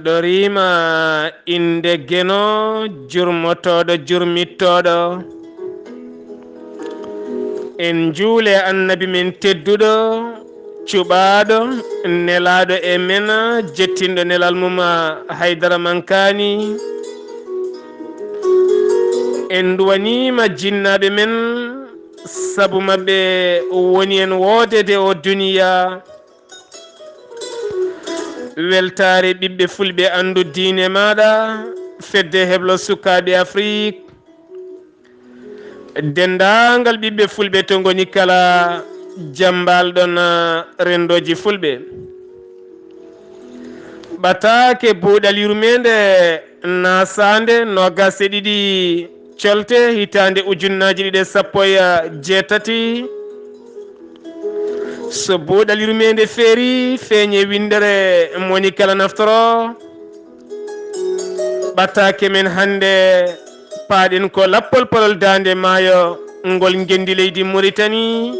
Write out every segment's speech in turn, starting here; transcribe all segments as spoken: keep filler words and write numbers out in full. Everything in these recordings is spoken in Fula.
Ɗo riima innde Geno, jurmotooɗo, jurmittooɗo. En njuule Annabi men tedduɗo, cuɓaaɗo, nelaaɗo e men, jettinɗo nelal mum, Haydara Mankaani. En nduwaniima jinnaaɓe men, sabu maɓɓe woni en woodede o duniya. Weltaare ɓiɓɓe fulɓe, anndu diine maaɗa, fedde heblo sukaaɓe Afrik, denndaangal ɓiɓɓe fulɓe to ngoni kala, jambal ɗon renndooji fulɓe. Ɓataake buuɗal yurmeende naasaande noogaas e ɗiɗi colte hitaande ujunnaaji ɗiɗi e sappo e jeetati. So buuɗal yurmeende feeri, feeñe winndere moni kala naftoro. Ɓataake men hannde, paaɗen ko lappol polol daande maayo ngol ngenndi leydi Muritani,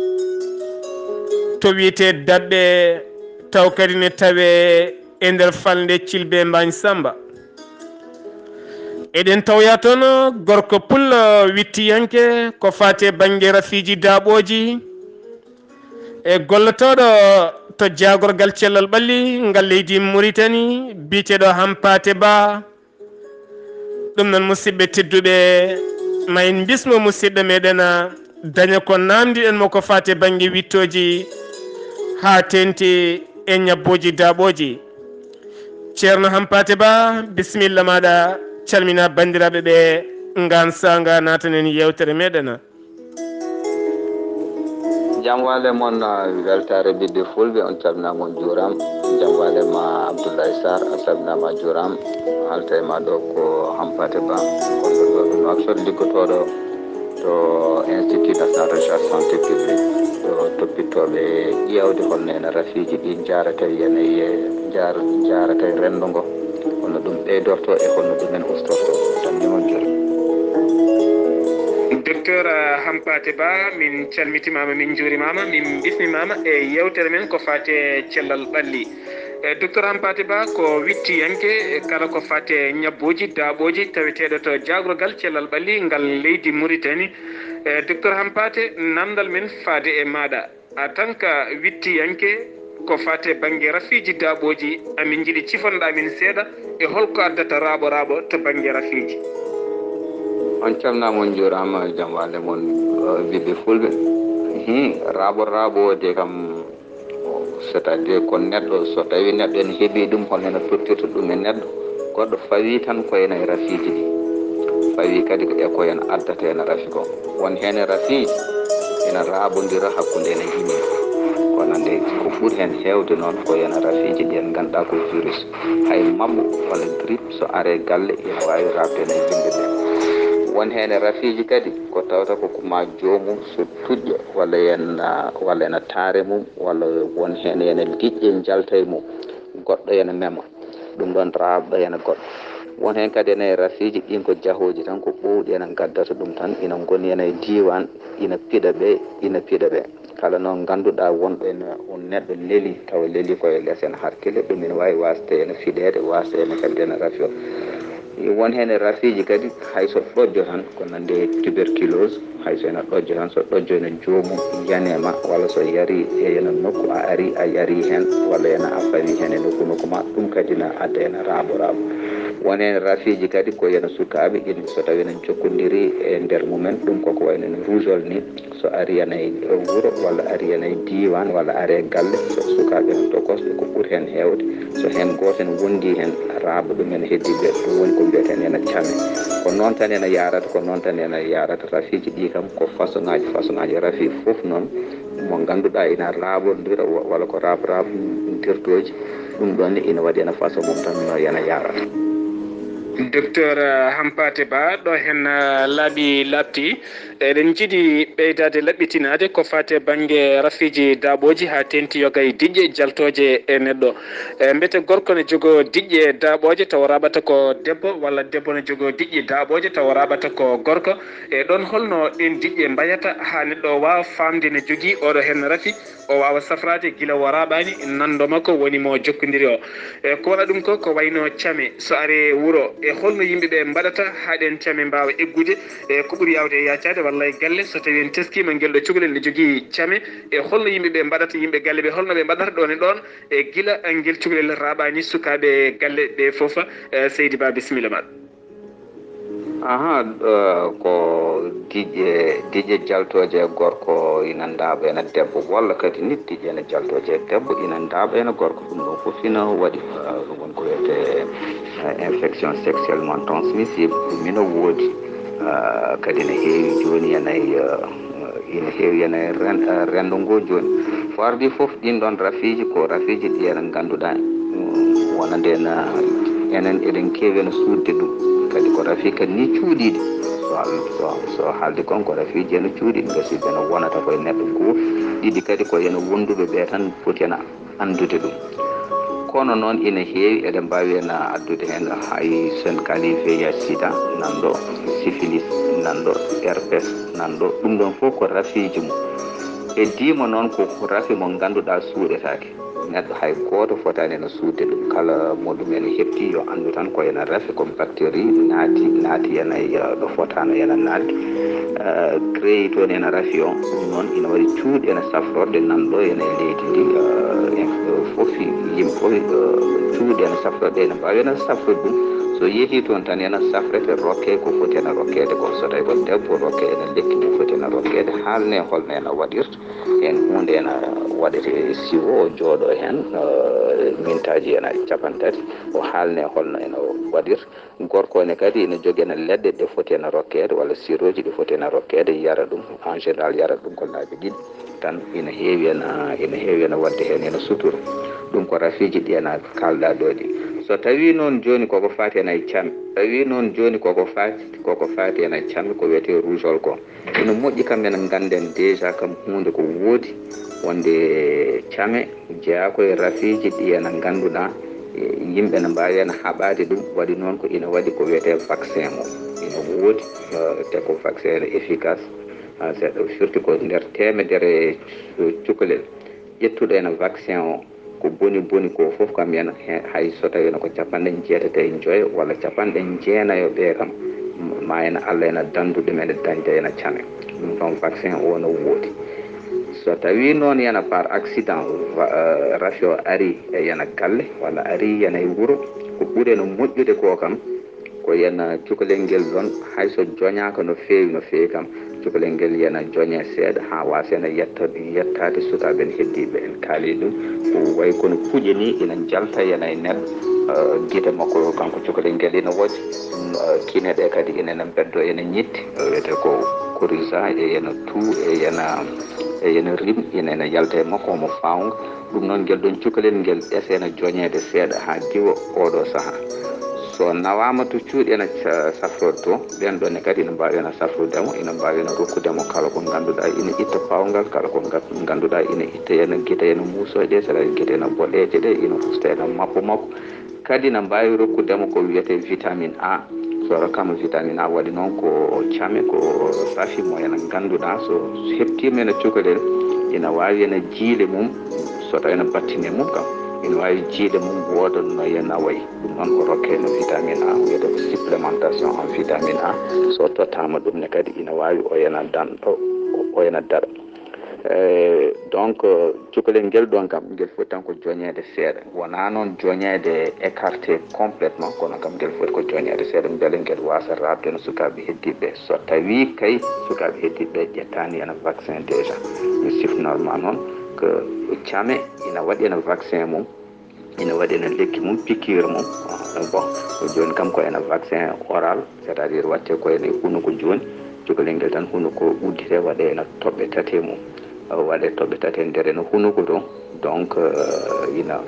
to wiyetee Daɓɓe, taw kadi ne tawee e nder falnde Cilbe Mbaañ Samba. Eɗen tawya toon gorko pullo wittiyanke ko faati e bannge rafiiji daaɓooji, e gollotooɗo to jaagorgal cellal ɓalli ngal leydi Muritani, biyeteeɗo Hampaate Ba. Ɗum noon, musidɓe tedduɓe, ma en mbismo musidɗo meɗen, a, daña ko naamndiɗen mo ko faati e bannge wittooji haa teeŋti e ñabbooji daaɓooji. Ceerno Hampaate Ba, bisimilla maaɗa, calmina banndiraaɓe ɓe, ngaan saanga naatanen yeewtere meɗen. Jam waale mon, ah, weltaare ɓiɓɓe fulɓe, on calminaama, on njuuraama. Jam waale ma Abdoulaye Sarr, a salminaama, a juuraama. Haalta e ma ɗo ko Hampaate Ba, gonɗo ɗo ɗo Nouakchott, liggotooɗo to Institut National Recherche Santé Publique, ɗo toppitooɓe ƴeewde holno ene rafiiji ɗi njaarata e yanayi, njaar-, njaarata e renndo ngo, holno ɗum ɓeydorto e holno ɗum en ustorto. Tan ni mon juri. Docteur Hampaate Ba, min calmitimaama, min njuurimaama, min bismimaama e yeewtere men ko faati e cellal ɓalli. E, Docteur Hampaate Ba ko wittiyanke, e, kala ko faati e ñabbooji, daaɓooji taweteeɗo to jaagorgal cellal ɓalli ngal leydi Muritani. E, Docteur Hampaate, namndal men faade e maaɗa. En tant que wittiyanke, ko faati e bannge rafiiji daaɓooji, amin njiɗi cifonɗa min seeɗa e holko addata raaɓo raaɓo to bannge rafiiji. On calminaama, on njuuraama, jam waale mon, eh, ɓiɓɓe fulɓe. Mhm, raaɓo raaɓo de kam, c'est-à-dire ko neɗɗo, so tawi neɗɗo ene heɓi ɗum, holno ene tottirta ɗum e neɗɗo, goɗɗo fawi tan ko ene e rafiiji ɗi, fawi kadi ko e ko ene addata ene rafi ko. Won heen e rafiiji ene raaɓondira hakkunde ene yimi, kono nde ko ɓuri heen heewde noon ko ene rafiiji ɗi en ngannduɗaa ko virus. Hay maɓɓo walla grippe so aree galle ene waawi raaɓde ene yimɓe ɓe. Won heen e rafiiji kadi ko tawata ko ko ma joomum so tuƴƴa walla ene, walla ene taare mum, walla won heen ene liƴƴe njalta e mum, goɗɗo ene mema. Ɗum ɗoon raaɓɗo ene goɗɗo. Won heen kadi ene e rafiiji ɗin ko jahooji tan, ko ɓowɗi ene ngaddata ɗum tan, ina ngoni ene e diiwaan, ina piɗa ɓe, ina piɗa ɓe. Kala noon ngannduɗaa wonɗo ene, on neɗɗo leli, tawa leli ko e les ene harkile, ɗum ene waawi waasde ene fiɗeede, waasde ene kadi ene rafi o. Won heen e rafiiji kadi, hay so ɗojjo tan, ko nande e tuberculose, hay so ene ɗojjo tan, so ɗojjo ene joomum yanema, walla so yari e ene nokku a ari, a yari heen, walla ene a fawi heen e nokku nokku ma, ɗum kadi na adda ene raaɓo raaɓo. Won heen rafiiji kadi ko ene sukaaɓe, ina so tawi ene jokkondiri e nder mumen, ɗum koko wayno no rougeole ni, so ari ene e wuro, walla ari ene e diiwaan, walla ari e galle, so sukaaɓe ene tokosɓe, ko ɓuri heen heewde, so heen gooto ene wondi heen, raaɓo ɗum ene heddi ɓe, ɗum woni ko mbiyeten ene came. Ko noon tan ene yaarata, ko noon tan ene yaarata. Rafiiji ɗi kam ko façon ŋaaji, façon ŋaaji. Rafi fof noon mo ngannduɗaa ina raaɓondira, wa-, walla ko raaɓ raaɓondirtooji, ɗum ɗoon ne ina waɗi ene façon mum tan no ene yaarata. Docteur, eh, Hampaate Ba, ɗo heen, eh, laaɓi laaɓti, Eɗen njiɗi ɓeydaade laɓɓitinaade ko faati e bannge rafiiji daaɓooji haa teeŋti yoga e diƴƴe jaltooje e neɗɗo. E mbete gorko ne jogoo diƴƴe daaɓooje tawa raaɓata ko debbo, walla debbo ne jogoo diƴƴe daaɓooje tawa raaɓata ko gorko. E ɗoon holno ɗeen diƴƴe mbayata haa neɗɗo waawa faamde ne jogii oɗo heen rafi? O waawa safraade gila o raaɓaani nanndo makko woni mo jokkondiri o. E ko wona ɗum ko, ko wayno came, so aree wuro, e holno yimɓe ɓe mbaɗata haa ɗeen came mbaawa eggude? E ko ɓuri yaawde e yaacaade walla e galle, so tawii en teskiima ngel ɗo cukalel ne jogii came, e holno yimɓe ɓe mbaɗata, yimɓe galle ɓe, holno ɓe mbaɗata ɗoon e ɗoon, e gila ngel cukalel raaɓaani sukaaɓe galle ɓe fof? E, Seydi Ba, bisimilla ma. Aha, eh, ko diƴƴe, diƴƴe jaltooje e gorko ina ndaaɓa ena debbo, walla kadi ni diƴƴe ene jaltooje e debbo ina ndaaɓa ena gorko. Ɗum ɗoon fof ina waɗi, eh, ɗum woni ko wiyetee, eh, infection sexuellement transmissible. Ɗum ina woodi, eh, kadi ene heewi jooni ene, eh, ina heewi ene ren-, eh, renndo ngoo jooni. Ko ardii fof, ɗiin ɗoon rafiiji ko rafiiji ɗi ene ngannduɗaa, mm, wonande ena, enen eɗen keewi ene suuɗde ɗum. Kadi ko rafi kadi ni cuuɗiiɗi. So, so, so haaldi kon ko rafiiji ene cuuɗiiɗi, ngasi ene wonata koye neɗɗo gooto, ɗiɗi kadi ko ene wonduɓe ɓe tan poti ene anndude ɗum. Kono noon ina heewi, eɗen mbaawi ene addude heen hay so en kaalii V I H sida, nan ɗo, syphilis, nan ɗo, herpes, nan ɗo. Ɗum ɗoon fof ko rafiiji mum. E diima noon ko rafi mo ngannduɗaa suuɗetaake. Neɗɗo hay gooto fotaani ene suuɗde ɗum. Kala mo ɗum ene heɓti yo anndu tan ko ene rafi, ko bactérie naati, naati ene, eh, ɗo fotaano ene naatde. Eh, créé toon ene rafi o. Ɗum noon ina waɗi cuuɗi ene safrorɗe nan ɗo ene e leydi ndi. Eh, en fof, yimɓe fof, eh, cuuɗi ene safrorɗe ene mbaawi ene safrude ɗum. So yehii toon tan ene safrete, rokke ko foti ene rokkeede ko. So tawii ko debbo, rokke ene lekki mo foti ene rokkeede. Haalne holno ene waɗirta. Heen huunde ene waɗete e siwo, o jooɗo heen, eh, mintaaji ene capanɗe tati, o haalne holno ene waɗirta. Gorko ne kadi ene jogii ene leɗɗe ɗe foti ene rokkeede, walla sirooji ɗi foti ene rokkeede, yara ɗum, en général yara ɗum ko laabi ɗiɗi tan, ina heewi ene, ina heewi ene waɗde heen ene sutura. Ɗum ko rafiiji ɗi ene kaalɗaa ɗo ɗi. So tawii noon jooni koko faati ene e came, tawii noon jooni koko faati, koko faati ene e came ko wiyetee rougeole ko. Ina moƴƴi kam ene ngannden déjà kam huunde ko woodi, wonde came jeyaa ko e rafiiji ɗi ene ngannduɗaa, e, yimɓe ene mbaawi ene haɓaade ɗum, waɗi noon ko ina waɗi ko wiyetee vaccin mum. Ina woodi, eh, te ko vaccin ene efficace, ah, seɗɗa firti ko nder teemedere cukalel ƴettuɗo ene vaccin o, ko boni boni ko fof kam ene he-, hay so tawii ene ko capanɗe jeetati e joyo walla capanɗe jeenayo ɓe kam, ma ene Allah ene danndu ɗum ene dañde ene came. Ɗum ɗoon vaccin o no woodi. So tawii noon ene par accident va-, eh, rafi o ari e ene galle walla ari ene e wuro, ko ɓuri ene moƴƴude ko kam, ko ene cukalel ngel ɗoon, hay so joñaaka no feewi, no feewi kam, cukalel ngel ene joñee seeɗa haa waasa ene yetta, yettaade sukaaɓe ene heddiiɓe en kaali ɗum. Ko wayi kono kuƴe ni ina njalta ene e neɗɗo, eh, gite makko kanko cukalel ngel ina woƴa, mm, eh, kine ɗe kadi ina, ina mbeddo ene ñitti, eh, wiyetee ko coryza, e ene tuu, e ene, e ene rim, ina, ina yalta e makko omo faawnga. Ɗum noon, ngel ɗoon cukalel ngel ɓesee ene joñeede seeɗa haa diwa ooɗoo sahaa. So nawaama to cuuɗi ene ca-, safrode to, ɓeen ɗoon ne kadi ina mbaawi ene safrude mo, ina mbaawi ene rokkude mo kala ko ngannduɗaa ina itta paawngal, kala ko ngat-, ngannduɗaa ina itta ene gite ene muusooje, sera gite ene boɗeeje ɗe, ina usta ene maɓɓo makko. Kadi ina mbaawi rokkude mo ko wiyetee vitamine A. So rokkaama vitamine A, waɗi noon ko came, ko rafi mo ene ngannduɗaa, so heɓtiima ene cukalel, ina waawi ene jiile mum, so tawi ene battini e mum kam, ina waawi jiile mum wooda no ene nawoyi. Ɗum noon o rokkee no vitamine A, wiyetee ko supplémentation en vitamine A. So tottaama ɗum ne kadi, ina waawi o ene dan-, o, o ene daɗa. Eh, donc, eh, cukalel ngel ɗoon kam, ngel foti tan ko joñeede seeɗa. Wonaa noon joñeede écarté complètement, kono kam ngel foti ko joñeede seeɗa, mbele ngel waasa raaɓde no sukaaɓe heddiiɓe ɓe. So tawii kay sukaaɓe heddiiɓe ɓe ƴettaani ene vaccin déjà. Mi sifnorma noon ko came ina waɗi ene vaccin mum, ina waɗi ene lekki mum, piqûre mum. Ah, bon, ko jooni kam ko ene vaccin oral, c'est-à-dire waɗte ko ene hunuko jooni, cukalel ngel tan hunuko udditee, waɗee ene toɓɓe tati e mum. Ah, waɗee toɓɓe tati e nder ene hunuko to. Donc, euh, ina,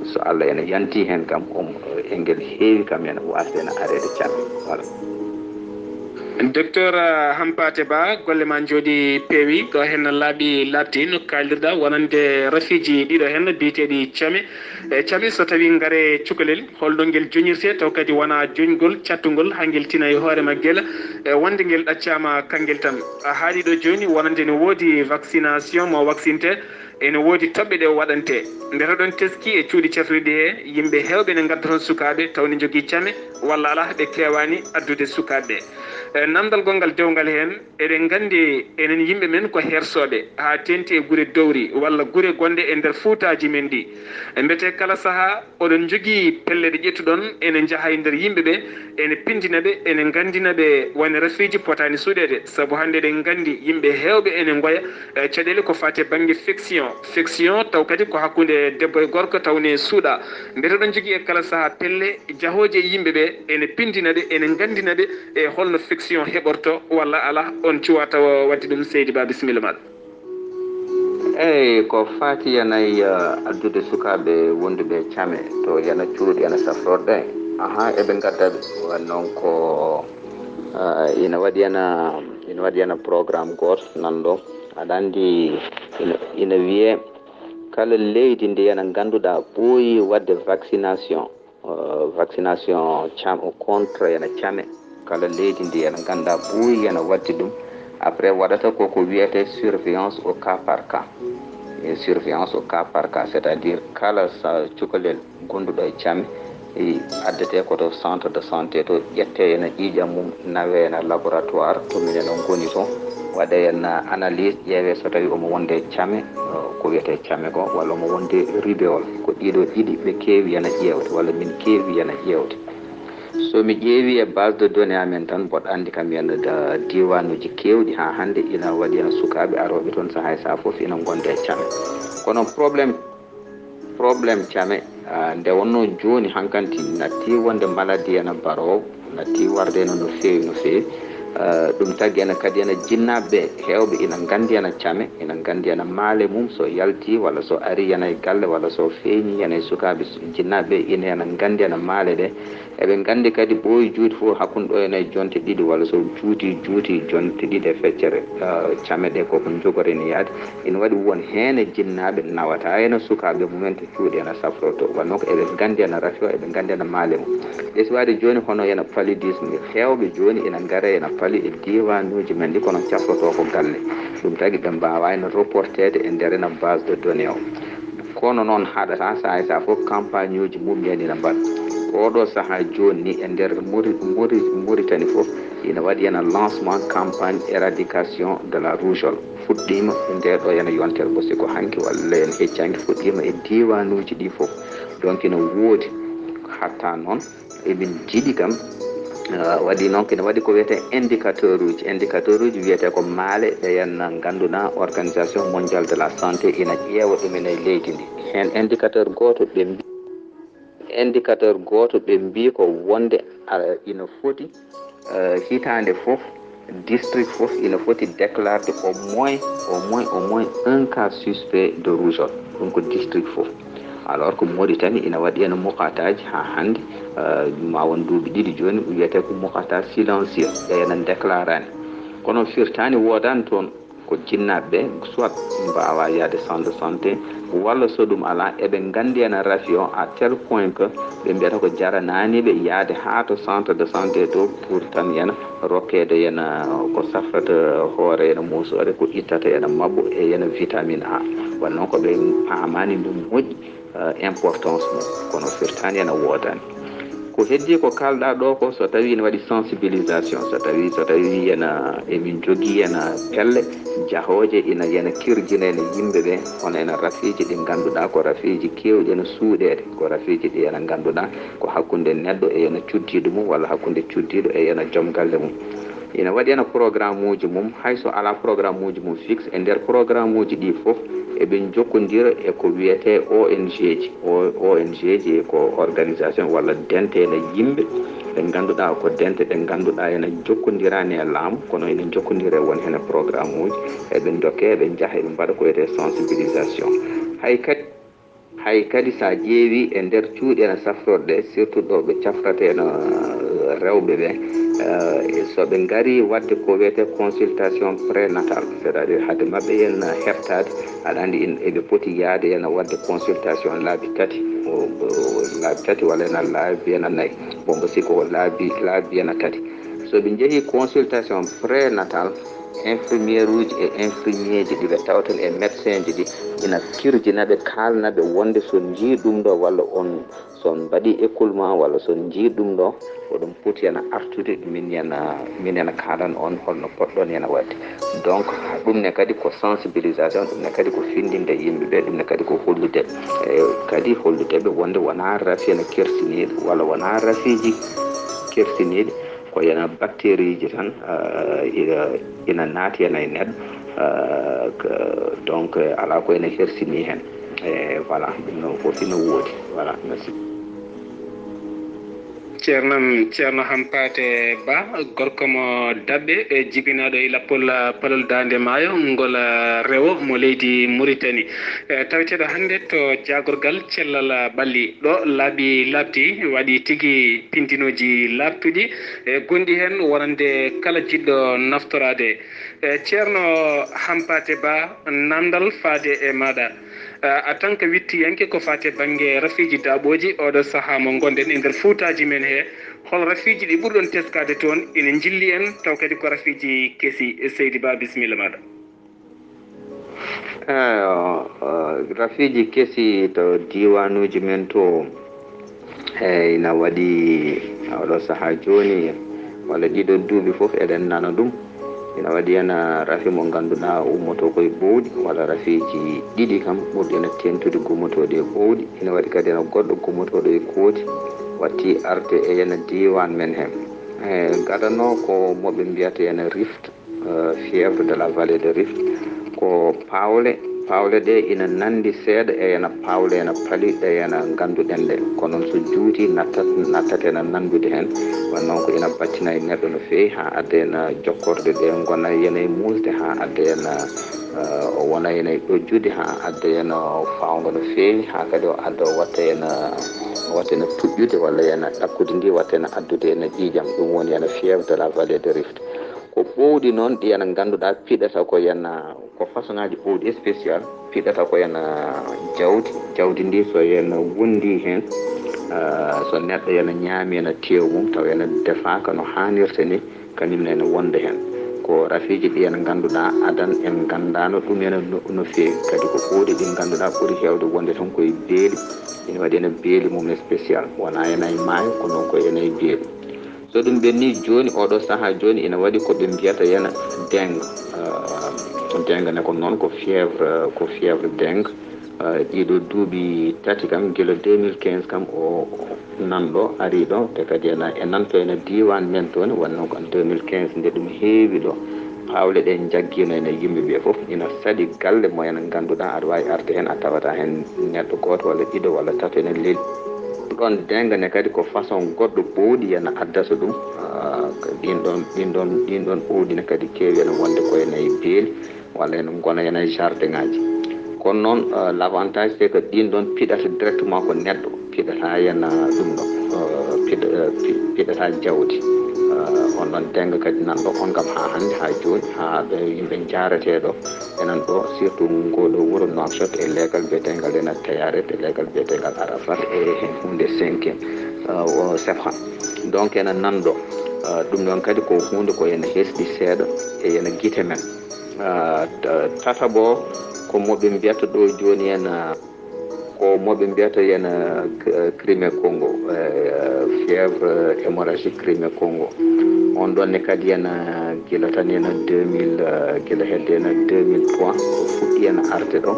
so Allah ene yanti heen kam, um, engel heewi kam ene waasde ene areede came. Voilà. Docteur Hampate Ba, golle ma njooɗi peewi, ɗo heen laaɓi laaɓti no kaalirɗa wonande rafiiji ɗiɗo heen biyeteeɗi came. E came so tawi ngare cukalel, holɗo ngel joñirte taw kadi wona joñgol cattungol haa ngel tina e hoore maggel, e wonde ngel ɗaccaama kanngel tan. A haali ɗo jooni wonande ne woodi vaccination mo vaccinte, ene woodi toɓɓe ɗe waɗante. Nde toɗon teski e cuuɗi caturɗi he, yimɓe heewɓe ne ngadda toon sukaaɓe taw ne njogii came, walla alaa ɓe keewaani addude sukaaɓe ɓe. E, namdal gonngal dewngal heen, eɗen nganndi enen yimɓe men ko hersooɓe, haa teeŋti e gure dowri walla gure gonɗe e nder fuutaaji men ɗi. Mbete kala sahaa, oɗon njogii pelle ɗe ƴettuɗon, ene njaha e nder yimɓe ɓe, ene pindina ɓe, ene nganndina ɓe wone rafiiji potaani suuɗeede. Sabu hannde eɗen nganndi yimɓe heewɓe ene ngoya, e, caɗeele ko faati e bannge fiction. Fiction taw kadi ko hakkunde debbo e gorko taw ne suuɗa. Mbete oɗon njogii e kala sahaa pelle jahooje e yimɓe ɓe, ene pindina ɓe, ene nganndina ɓe e holno fiction heɓorto walla alaa, on cuwaa tawa waɗde ɗum. Seydi Ba, bisimilla maaɗa. Eyi, ko faati yana e, uh, addude sukaaɓe wonduɓe came to yana cuuɗi, yana safrorɗe. Aha, eɓe ngadda ɓe. Wa noon ko, uh, ina waɗi yana, ina waɗi yana programme gooto nan ɗo. Aɗa anndi ina, ina wiyee kala leydi ndi yana ngannduɗaa ɓooyi waɗde vaccination, uh, vaccination cam-, contre yana came. Kala leydi ndi yana ngannduɗaa ɓooyi yana waɗde ɗum. Après waɗata ko ko wiyetee surveillance au cas par cas. E surveillance au cas par cas, c'est-à-dire kala sa-, cukalel gonduɗo e came, e addetee ko to centre de santé to, ƴettee ena ƴiiƴam mum, nawee ena laboratoire to minen on ngoni to, waɗee ena analyse, ƴeewee so tawi omo wonde e came, uh, ko wiyetee came ko, walla omo wonde rubéole. Ko ɗiɗo ɗiɗi ɓe keewi ena ƴeewde, walla min keewi ena ƴeewde. So mi ƴeewi e base de données amen tan, mboɗo anndi kam yana da-, diiwaanuuji keewɗi haa hannde ina waɗi ena sukaaɓe arooɓe toon sahaa e sahaa fof ina ngonda e came. Kono problème, problème came, ah, nde wonnoo jooni hankanti natti wonde maladie ena baroo, natti warde ena no feewi, no feewi. Ah, ɗum tagi ena kadi ena jinnaaɓe ɓe heewɓe ina nganndi ena came, ina nganndi ena maale mum so yalti walla so ari yana e galle walla so feeñi yana e sukaaɓe jinnaaɓe ɓe ina ena nganndi ena maale ɗe. Eɓe nganndi kadi ɓooyi juuti fof hakkunde ɗo ena e jonte ɗiɗi walla so juuti, juuti jonte ɗiɗi e feccere, ah, came ɗe koko njogori ene yaade. Ina waɗi won heen e jinnaaɓe nawata ena sukaaɓe mumen to cuuɗi ena safroto. Wano ko eɓe nganndi ena rafi o, eɓe nganndi ena maale mum. Ɓeswaade jooni hono ena paludisme, heewɓe jooni ena ngara ena pali e diiwaanuuji men ɗi kono cafroto ko galle. Ɗum tagi ɓe mbaawa ena reporteede e nder ena base de données o. Kono noon haɗata sahaa e sahaa fof campagne uji mum en ina mbaɗa. Oɗo sahaa jooni ni e nder Mori-, Mori-, Mauritanie fof ina waɗi ena lancement campagne éradication de la rougeole. Fuɗɗiima e nde ɗo ena yontere bo siko hanki walla en hecci hanki fuɗɗiima e diiwaanuuji ɗi fof. Donc ina woodi hatta noon. Emin njiɗi kam, ah, waɗi noon kene waɗi ko wiyetee indicateur uji. Indicateur uji wiyetee ko maale ɗe ena ngannduɗaa Organisation Mondiale de la Santé ina ƴeewa ɗum ene e leydi ndi. Heen indicateur gooto ɓe mbi-, indicateur gooto ɓe mbii ko wonde, ah, ina foti, ah, hitaande fof district fof ina foti déclarde au moins, au moins, au moins un cas suspect de rougeole. Ɗum ko district fof. Alors que Mauritanie ina waɗi ena muqataaji haa hannde, eh, ma won duuɓi ɗiɗi jooni, wiyetee ko muqata silencieux, ɓe ena déclarani. Kono firtaani woodaani toon ko jinnaaɓe ɓe, soit mbaawa yahde centre de santé, walla so ɗum alaa, eɓe nganndi ena rafi o à tel point que ɓe mbiyata ko jaranaani ɓe yahde haa to centre de santé to pour tan ena rokkeede ena ko safrata hoore ena muusoore, ko ittata ena maɓɓo e ena vitamine A. Wano ko ɓe paamaani ɗum moƴƴi, eh, importance mum, kono firtaani ena woodaani. Ko heddii ko kaalɗaa ɗo ko, so tawii ene waɗi sensibilisation, so tawii, so tawii ena, emin njogii ena pelle jahooje ina, ena kirjina ena yimɓe ɓe, kono ena rafiiji ɗi ngannduɗaa ko rafiiji keewɗi ena suuɗeede, ko rafiiji ɗi ena ngannduɗaa ko hakkunde neɗɗo e ena cuddiiɗo mum walla hakkunde cuddiiɗo e ena joom galle mum. Ina waɗi ena programme uji mum, hay so alaa programme uji mum fixe, e nder programme uji ɗi fof eɓe njokkondira e ko wiyetee O N G ji. O-, O N G ji ko organisation walla dente ena yimɓe ɗe ngannduɗaa ko dente ɗe ngannduɗaa ena njokkondiraani e laamu, kono ena njokkondira e won heen e programme uji, eɓe ndokke, eɓe njaha, eɓe mbaɗa ko wiyetee sensibilisation. Hay kadi, hay kadi so a ƴeewi e nder cuuɗi ena safrorɗe, surtout ɗo ɓe cafrata ena, rewɓe ɓe, eh, so ɓe ngari waɗde ko wiyetee consultation prénatale, c'est-à-dire hade maɓɓe yen heftaade, aɗa anndi en, eɓe poti yaade yen waɗde consultation laabi tati, o, o, laabi tati walla yen laabi yen nayi, bon, mbo sikko ko laabi, laabi yen tati. So ɓe njehii consultation prénatale, infirmière uji e infirmier ji ɗi ɓe tawten e médecin ji ɗi ina kirjina ɓe, kaalna ɓe wonde so njii ɗum ɗo walla on, so on mbaɗii écoulement walla so on njii ɗum ɗo, oɗon poti yen artude, min yen, min yen kaalan on holno potɗon yen waɗde. Donc, ɗum ne kadi ko sensibilisation, ɗum ne kadi ko findinde yimɓe ɓe, ɗum ne kadi ko hollude, e kadi hollude ɓe wonde wonaa rafi ene kersiniiɗo walla wonaa rafiiji kersiniiɗi, ko yen bactérieji tan, ah, ina, ina naati yen e neɗɗo, ah, que, donc, eh, alaa ko ene hersini heen. E voilà, ɗum noon fof ina woodi. Voilà, merci. Ceerno am, Ceerno Hampaate Ba, gorko mo Daɓɓe, e jibinaaɗo e lappol, ah, palol Daande Maayo, ngol, ah, rewo mo leydi Muritani. E taweteeɗo hannde to jaagorgal cellal, ah, ɓalli. Ɗo laaɓi laaɓti, waɗi tigi pindinooji laaɓtuɗi, e gonɗi heen wonande kala jiɗɗo naftoraade. E Ceerno Hampaate Ba, namdal faade e maaɗa. Eh, en tant que wittiyanke ko faati e bannge rafiiji daaɓooji, oɗo sahaa mo ngonɗen e nder fuutaaji men he, hol rafiiji ɗi ɓurɗon teskaade toon ina njilli en, taw kadi ko rafiiji kesi? Seydi Ba, bisimilla maaɗa. Eyo, eh, rafiiji kesi to diiwaanuuji men to, eyi, ina waɗi oɗo sahaa jooni, walla ɗiɗo duuɓi fof eɗen nana ɗum. Ina waɗi heen rafi mo ngannduɗaa ummotoo ko e Bowɗi, walla rafiiji ɗiɗi kam ɓurɗi heen teeŋtude gummotooɗi e Bowɗi. Ina waɗi kadi heen goɗɗo gummotooɗo e Kooti, watti arde e heen diiwaan men heen. E gadano ko mo ɓe mbiyata heen Rift, eh, fièvre de la vallée de Rift. Ko paawle, paawle ɗe ina nanndi seeɗa e ena paawle, ena pali ɗe ena ngannduɗen ɗe. Kono noon so juuti, nattat, nattat ena nanndude heen. Wano noon ko ina battina e neɗɗo no feewi, haa adda ena jokkorde ɗe ngona ena e muusde, haa adda ena, eh, o wona ena e ɗojjude, haa adda ena o fawnga no feewi, haa kadi o adda o watta ena, o watta ena tuƴƴude walla ena ɗakkude ndi, watta ena addude ena ƴiiƴam. Ɗum woni ena fièvre de la vallée de Rift. Ko ɓowɗi noon ɗi ena ngannduɗaa piɗata ko ena, ko façon ŋaaji ɓowɗi spécial, piɗata ko ena jawdi. Jawdi ndi so ena wondi heen, ah, so neɗɗo ena ñaami ena teewu mum, taw ena defaaka no haanirta ni, kañum ne ena wonda heen. Ko rafiiji ɗi ena ngannduɗaa adan en nganndaano ɗum ena no, no feewi. Kadi ko ɓowɗi ɗi ngannduɗaa ɓuri heewde wonde tan ko e beeli. Ina waɗi ena beeli mum spécial. Wonaa ena e maayo, kono ko ena e beeli. So ɗum ɓenni jooni, oɗo sahaa jooni, ina waɗi ko ɓe mbiyata ena dengue. Ah, dengue ne ko noon, ko fièvre, ko fièvre dengue. Ah, ɗiɗo duuɓi tati kam, gila deux mille quinze kam, o, o nan ɗo, ari ɗo, te kadi ena, e nan to ena diiwaan men toon, wonno ko deux mille quinze nde ɗum heewi ɗo. Paawle ɗe njaggiino ena yimɓe ɓe fof, ina saɗi galle mo ena ngannduɗaa aɗa waawi arde heen, a tawata heen neɗɗo gooto walla ɗiɗo walla tato ena leeli. Ɗoon dengue ne kadi ko façon goɗɗo ɓowɗi ena addata ɗum. Ah, ko ɗin ɗoon, ɗin ɗoon, ɗin ɗoon ɓowɗi ne kadi keewi ena wonde ko ena e beeli walla ena ngona ena e jardin ŋaaji. Kono noon, ah, l'avantage c'est que ɗin ɗoon piɗata directement ko neɗɗo, piɗata ena ɗum ɗo, ah, piɗa-, ah, pi-, piɗata jawdi. Ah, on ɗoon dengue kadi nan ɗo on kam haa hannde, haa jooni, haa ɓe yimɓe njaarete ɗo. Enen ɗo, surtout ngoo ɗo wuro Nouakchott, e leegal biyeteegal ena Tayaret, e leegal biyeteegal Arafat, e heen huunde cinquième, ah, o Sefha. Donc ena nan ɗo. Ah, ɗum ɗoon kadi ko huunde ko ena hesɗi seeɗa e ena gite men. Ah, ta-, tataɓo, ko mo ɓe mbiyata ɗo jooni ena, ko mo ɓe mbiyata ena, eh, Crimée Congo, eh, fièvre hémorragique Crimée Congo. On ɗoon ne kadi ena gila tan ena deux mille, eh, gila hedde ena deux mille trois, ko fuɗɗi ena arde ɗo.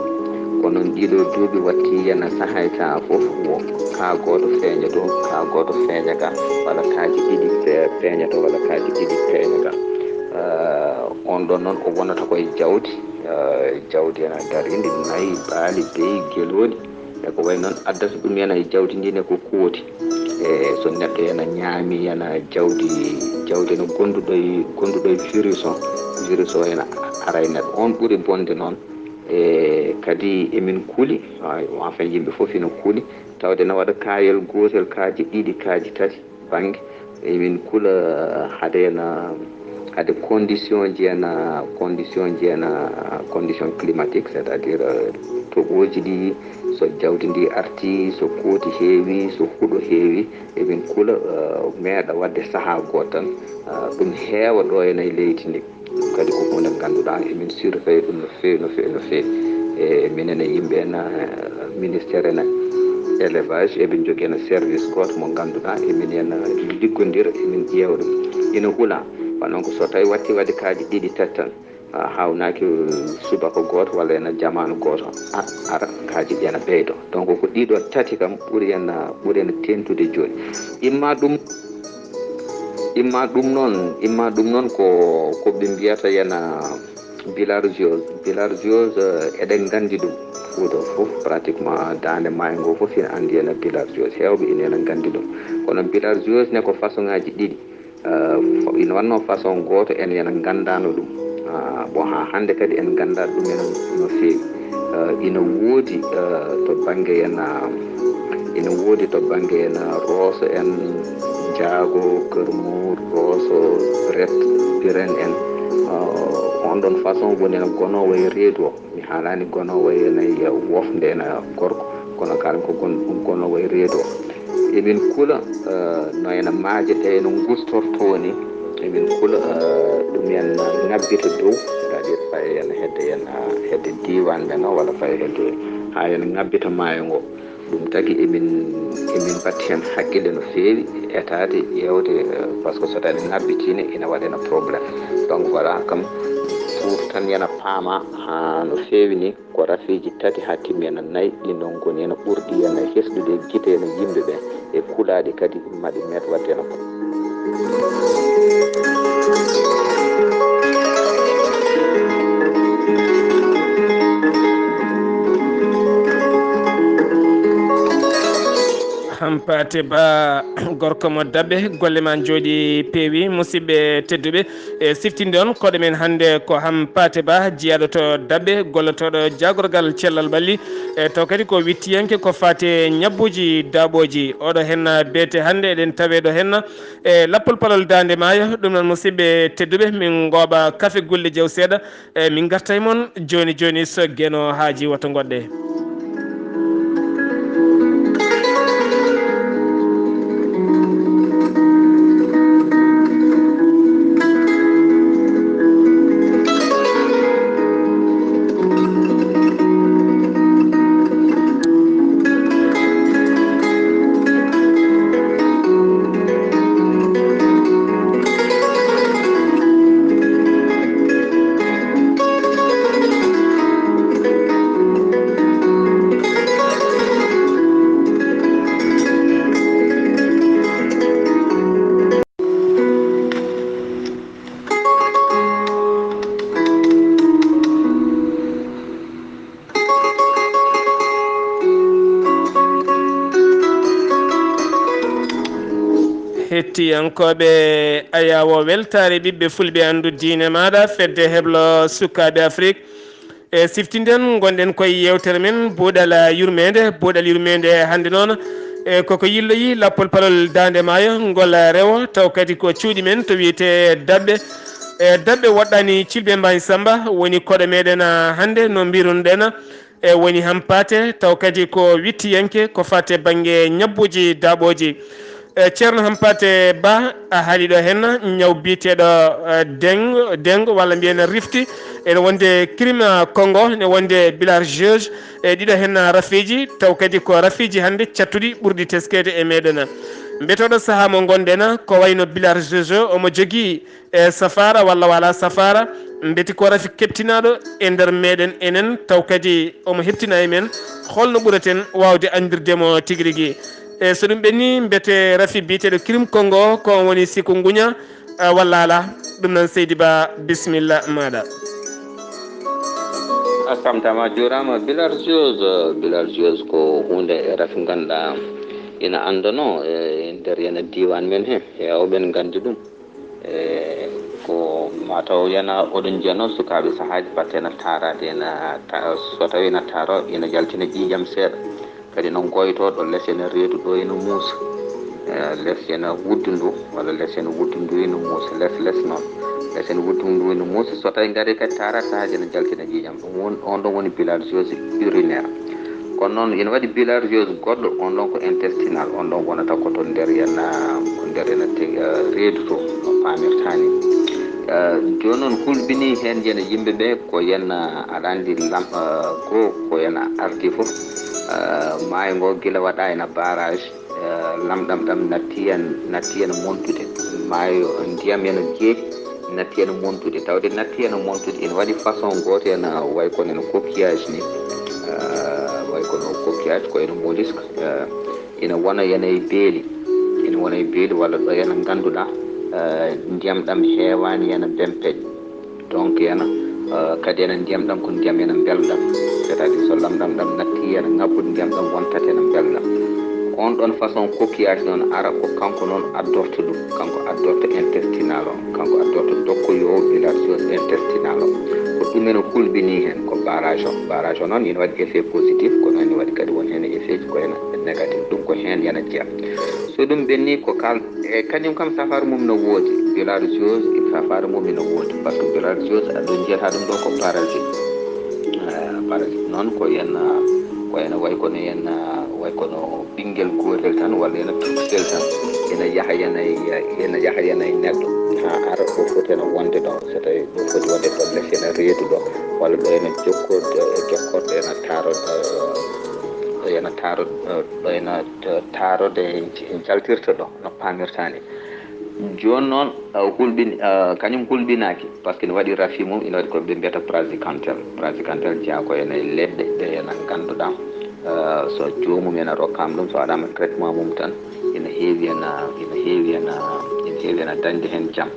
Kono noon ɗiɗo duuɓi watti ena sahaa e sahaa fof, wo kaa gooto feeña ɗo, kaa gooto feeña ga, walla kaaji ɗiɗi pe-, peeña to, walla kaaji ɗiɗi peeña ga. Eh, on ɗoon noon o wonata ko e jawdi, eh, jawdi ena darii, ndi nayi, baali, beyi, gelooɗi, e ko wayi noon. Addata ɗum ena e jawdi ndi ne ko kooti. E so neɗɗo ena ñaami ena jawdi, jawdi ena gonduɗo e, gonduɗo e virus o, virus o ena ara e neɗɗo. On ɓuri bonde noon. E kadi emin kuli, ah, enfin yimɓe fof ina kuli, tawde ena waɗa kaayel gootel, kaaji ɗiɗi, kaaji tati bannge. Emin kula hade na hade condition ji en, condition ji en, condition climatique, c'est-à-dire, euh, toɓooji ɗi, so jawdi ndi arti, so kooti heewi, so huɗo heewi, emin kula, euh, meeɗa waɗde sahaa gooto tan, euh, ɗum heewa ɗo ene e leydi ndi. Kadi ko huunde ngannduɗaa emin surveille ɗum no feewi, no feewi, no feewi. E minen e yimɓe en, eh, ministère en élevage, eɓe njogii en service gooto mo ngannduɗaa emin en liggondir, emin ƴeewa ɗum. Ina hula, kono noon ko so tawi watti waɗde kaaji ɗiɗi, tati tan, a hawnaaki subaka gooto walla ena jamaanu gooto, a ara kaaji ɗi ena ɓeydo. Donc ko ɗiɗo tati kam ɓuri en, ɓuri en tentude jooni. Imma ɗum, imma ɗum noon, imma ɗum noon ko, ko ɓe mbiyata ena bilharziose. Bilharziose, eh, eɗen nganndi ɗum. Fuuta fof, pratiquement, daande maayo ngo fof ina anndi ena bilharziose. Heewɓe ina, ena nganndi ɗum. Kono bilharziose ne ko façon ŋaaji ɗiɗi. Eh, fo-, ina wannoo façon gooto, en ena nganndaano ɗum. Ah, bon, haa hannde kadi en nganndaa ɗum ena no feewi. Eh, ina woodi, eh, to bannge ena, ina woodi to bannge ena Rooso en, Jaago, Kër Muur, Rooso, Ret, Biren en. Eh, on ɗon façon woni ena gonoowo e reedu o. Mi haalaani gonoowo ena e wofnde ena gorko, kono kalan ko gon-, ɗum gonoowo e reedu o. Emin kula, eh, no ena maaje ɗe no ngustortoo ni. Emin kula, eh, ɗum en ŋabbita dow, c'est-à-dire faye en hedde en, eh, hedde diiwaan men o, walla faye hedde haa en ŋabbita maayo ngo. Ɗum tagi emin, emin mbaɗti heen hakkille no feewi, etaade, ƴeewde, eh, par ce que so tawi ŋabbitiino, ina waɗana problème. Donc voilà, kam pour tan yana paama haa no feewi ni, ko rafiiji tati haa timmi ena nayi, ɗin ɗon ngoni ena ɓurɗi ena hesɗude gite ena yimɓe ɓe, e kulaaɗi kadi maɗi met waɗde ena ko. Hampaate Ba, gorko mo Daɓɓe, golle ma njooɗi peewi. Musidɓe tedduɓe, e siftinde on koɗo men hannde ko Hampaate Ba, jiyaaɗo to Daɓɓe, gollotooɗo jaagorgal cellal ɓalli, e taw kadi ko wittiyanke ko faati e ñabbuuji daaɓooji. Oɗo henna beete hannde eɗen taweɗo henna e lappol palol Daande Maayo. Ɗum noon, musidɓe tedduɓe, min ngooɓa kafe gulɗe jeew seeɗa, e min ngarta e mon jooni jooni, so Geno haaji, woto ngoɗɗe. Hettiyankooɓe, ayaawo weltaare ɓiɓɓe fulɓe, anndu diine maaɗa, fedde heblo sukaaɓe Afrik. E siftinden, ngonɗen koye yewtere men, buuɗal yurmeende. Buuɗal yurmeende hannde noon, e koko yilloyi lappol palol Daande Maayo, ngol rewo, taw kadi ko cuuɗi men to wiyetee Daɓɓe. E Daɓɓe woɗɗaani Cilɓe Mbaañ Samba, woni koɗo meɗen, ah, hannde, no mbirunoɗen, e woni Hampaate, taw kadi ko wittiyanke ko faati e bannge ñabbuuji daaɓooji. E Ceerno Hampaate Ba, a haali ɗo heen ñaw biyeteeɗo, eh, deng-, dengue, walla mbiyen rifti, ene wonde crime Congo, ene wonde bilharziose, e ɗiɗo heen rafiiji, taw kadi ko rafiiji hannde cattuɗi ɓurɗi teskeede e meɗen. Mbetoɗo sahaa mo ngonɗen, ko wayno bilharziose o, omo jogii e safaara walla wala safaara, mbeti ko rafi keɓtinaaɗo e nder meɗen enen, taw kadi omo heɓtina e men, holno ɓuraten waawde anndirde mo tigi rigi? E so ɗum ɓenni, mbete rafi biyeteeɗo Kirim Kongo, ko on woni sikunguña, a, walla ala? Ɗum noon, Seydi Ba, bisimilla maaɗa. A samtama, juurama. Bilharziose, bilharziose ko huunde e rafi ngannduɗaa ina anndono e nder yana diiwaan men he, heewɓe ene nganndi ɗum. E ko mataw yana oɗon njiyano sukaaɓe sahaaji batte ena taaraade, ena ta-, so tawi ena taaro, ena yaltina ƴiiƴam seeɗa. Kadi noon goyto ɗo les ena reedu ɗo ena muusa. eh, les ena wuddundu, walla les ena wuddundu ena muusa, les, les noon. Les ena wuddundu ena muusa, so tawi ngari kadi taara sahaaji ena jaltina ƴiiƴam. Ɗum won, on ɗon woni bilharziose urinaire. Kono noon ina waɗi bilharziose goɗɗo, on ɗon ko intestinal, on ɗon wonata ko toon nder ena, ko nder ena te-, eh, reedu to, no paamirta ni. Eh, jooni noon hulɓini heen yen yimɓe ɓe ko yen, eh, aɗa anndi lam-, eh, ko, ko yen ardi fof, eh, maayo ngo gila waɗa ena barrage, eh, lamɗam ɗam natti en, natti en montude. Maayo ndiyam ena jeeɗi, natti ena montude. Tawde natti ena montude, ina waɗi façon gooto ena way kono ena coquillage ni. Eh, way kono coquillage, ko ena mollusque. Eh, ina wona ena e beeli. Ina wona e beeli walla ɗo ena ngannduɗaa, eh, ndiyam ɗam heewaani ena bempeƴ. Donc ena, eh, kadi ena ndiyam ɗam ko ndiyam ena mbelɗam. C'est-à-dire so lamɗam ɗam natti ena ŋabbude ndiyam ɗam wontat ena mbelɗam. On ɗon façon coquillage noon ara ko kanko noon addorta ɗum. Kanko addorta intestinal o. Kanko addorta dokko yo bilharziose intestinal o. Ko ɗum ena hulɓini heen ko barrage o. Barrage o noon ina waɗi effet positif, kono ena waɗi kadi won heen effet ji ko ena négatif. Ɗum ko heen yana jeya. So ɗum ɓenni ko kal-, e kañum kam safaara mum no woodi. Bilharziose safaara mum ina woodi. Par ce que bilharziose aɗa ɗo njiyata ɗum ɗo ko parasite. Eh, parasite noon ko yen, ko ena way kono yen, way kono ɓinngel gootel tan walla ena tuksel tan. Ena yaha yana e, ena yaha yana e neɗɗo. Haa ara ɗo foti ena wonde ɗo. So tawi ɗo foti wonde ɗo les ena reedu ɗo. Walla ɗo ena jokkorde, e jokkorde ena taaro, eh, ɗo ena taaro, eh, ɗo ena t-, taarode en jaltirta ɗo, no paamirta ni. Jooni noon, eh, hulɓin-, eh, kañum hulɓinaaki, par ce que ina waɗi rafi mum, ina waɗi ko ɓe mbiyata praziquantel. Praziquantel jeyaa ko ene leɗɗe ɗe ena ngannduɗaa, eh, so joomum ena rokkaama ɗum, so waɗaama traitement mum tan, ina heewi ena, ina heewi ena, ina heewi ena dañde heen jam.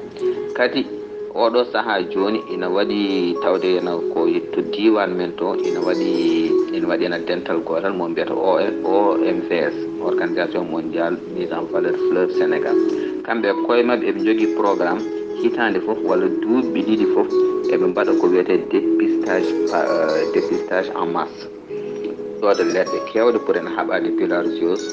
Kadi, oɗo sahaa jooni ina waɗi tawde ena ko to diiwaan men to, ina waɗi, ina waɗi ena dental gootal mo mbiyata O M V S, Organisation Mondiale Mise en Valeur Fleuve Sénégal. Kamɓe e koye maɓɓe eɓe njogii programme hitaande fof walla duuɓi ɗiɗi fof eɓe mbaɗa ko wiyetee dépistage pa-, euh, dépistage en masse. Soda leɗɗe keewɗe pour ena haɓaade bilharziose.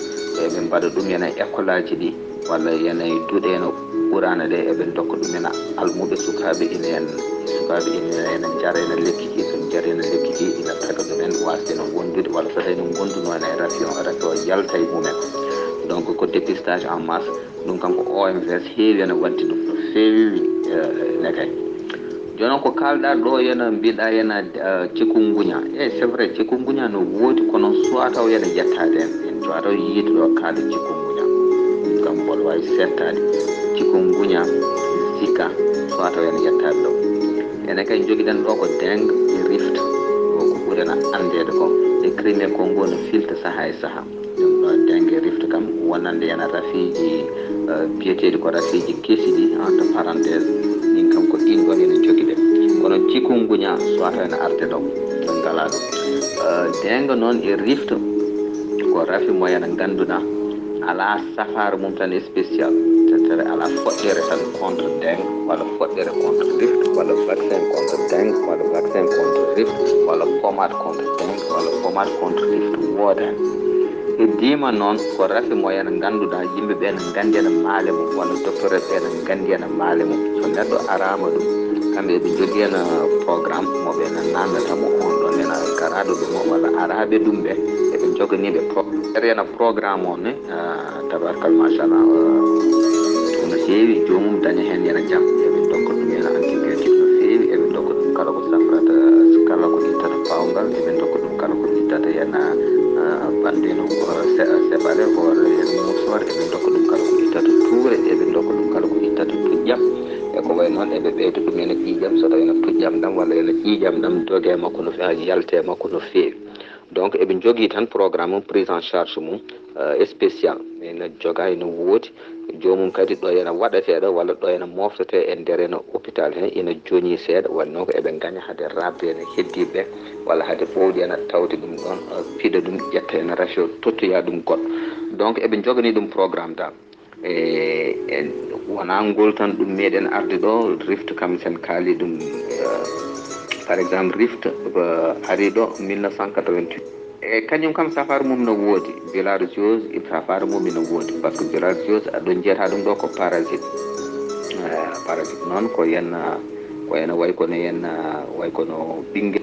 Eɓe mbaɗa ɗum ena école aji ɗi, walla ena e duɗe ena quraana ɗe, eɓe ndokka ɗum ena almuɓe sukaaɓe ina en, sukaaɓe ina ena njara ena lekki ki, so njara ena lekki ki, ina taga ɗum en waasde ena wondude, walla so tawi ene ngonduno ena e rafi o, rafi o yalta e mumen. Donc ko dépistage en masse, ɗum kam ko O M V S heewi ena waɗde ɗum no feewi, eh, ne kay. Jooni noon ko kaalɗaa ɗo yana mbiɗa yana, eh, cikungunya. Eh, c'est vrai, cikungunya no woodi, kono soit taw yana yettaade en. En soit taw yiide ɗo kaalɗo cikungunya. Ɗum kam mboɗo waawi seettaade. Cikungunya, Zika, soit taw yana yettaade ɗo. Enen kay njogiɗen ɗo ko dengue e rift. Ko ko ɓuri ena anndeede ko. E Crimée Congo no filta sahaa e sahaa. Ɗum ɗo dengue rift kam wonande ena rafiiji, eh, biyeteeɗi ko rafiiji kesi ɗi, entre parenthèse, ɗin kam ko ɗin ɗon ene jogiɗen. Kono cikungunya soit ena arde ɗo, ɗum ngalaa ɗum. Eh, dengue noon e rift ko rafi mo ena ngannduɗaa alaa safaara mum tan spécial, c'est-à-dire alaa foɗɗere tan contre dengue, walla foɗɗere contre rift, walla vaccin contre dengue, walla vaccin contre rift, walla pommade contre dengue, walla pommade contre rift, woodaani. Heddiima noon ko rafi mo ena ngannduɗaa yimɓe ɓe ena nganndi ena maale mum, walla docteur ɓe ena nganndi ena maale mum. So neɗɗo araama ɗum, kamɓe eɓe njogii ena programme mo ɓe ena naamnata mo, on ɗon ena garaaɗo ɗum o, walla araaɓe ɗum ɓe, eɓe njoganii ɓe pro-, ena programme o ne, ah, tabarkal, machallah, ah, no feewi, joomum daña heen yana jam. Eɓe ndokka ɗum yana antibiotique no feewi, eɓe ndokka ɗum kala ko safrata, kala ko ittata paawngal, eɓe ndokka ɗum kala ko ittata yana, ah, ɓanndu ene, ah, se-, sefale, hoore ene, mouchoir, eɓe ndokka ɗum kala ko ittata tuure, eɓe ndokka ɗum kala ko ittata tuƴƴam. E ko wayi noon, eɓe ɓeyda ɗum yana ƴiiƴam, so tawi yana tuƴƴam ɗam walla yana ƴiiƴam ɗam doge makko no fe-, yalte makko no feewi. Donc, eɓe njogii tan programme mum, prise en charge mum, euh, spécial. Ene jogaa, ene woodi. Joomum kadi ɗo ene waɗetee ɗo, walla ɗo ene moftetee e nder ene hôpital he, ene joñii seeɗa. Waɗi noon ko eɓe ngaña hade raɓde ene heddiiɓe, walla hade ɓowɗi ene tawde ɗum ɗoon, euh, piɗa ɗum, ƴetta ene rafi o, tottoya ɗum goɗɗo. Donc, eɓe njoganii ɗum programme dal. E, e, wonaa ngol tan ɗum meeɗen arde ɗo, rift kam sen kaali ɗum, eh, par exemple, rift, eh, ari ɗo mille neuf cent quatre-vingt-huit. E kañum kam safara mum no woodi, bilharziose, safara mum ina woodi, par ce que bilharziose aɗon njiyata ɗum ɗo ko parasite. Eh, parasite noon ko yen, ko ena wayi kono yen, wayi kono ɓinngel.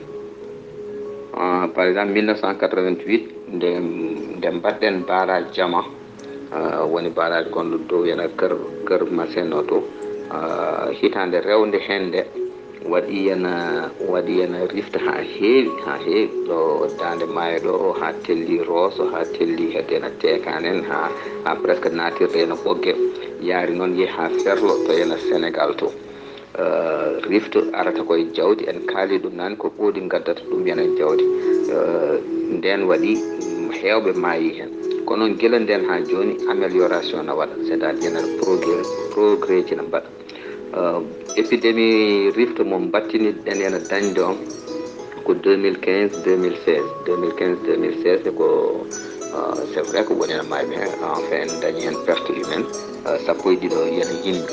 Ah, par exemple, mille neuf cent quatre-vingt-huit, nde, nde mbaɗɗen Bara Jama, ah, woni baraaji gonɗo dow ena Kër, Kër Maseno to, ah, hitaande rewnde heen nde, waɗi ena, waɗi ena rifta haa heewi, haa heewi. Ɗo daande maayo ɗo, haa telli Rooso, haa telli hedde ena Teekaan en, haa, haa presque naatirde ena Ɓogge, yaari noon yehi haa Ferlo to ena Senegaal to. Eh, rifta arata ko e jawdi, en kaali ɗum naane, ko ɓowdi ngaddata ɗum ena jawdi. Eh, ndeen waɗi, mm, heewɓe maayi heen. Kono noon gila ndeen haa jooni, amélioration na waɗa, c'est-à-dire ena progrès, progrès ji na mbaɗa. Eh, épidémie rifta mo mbattiniɗen ena dañde on ko deux mille quinze, deux mille seize. Deux mille quinze, deux mille seize ko, eh, c'est vrai ko woni ena maayi ɓe, enfin, en dañi heen perte humaine, eh, sappo e ɗiɗo ena yimɓe.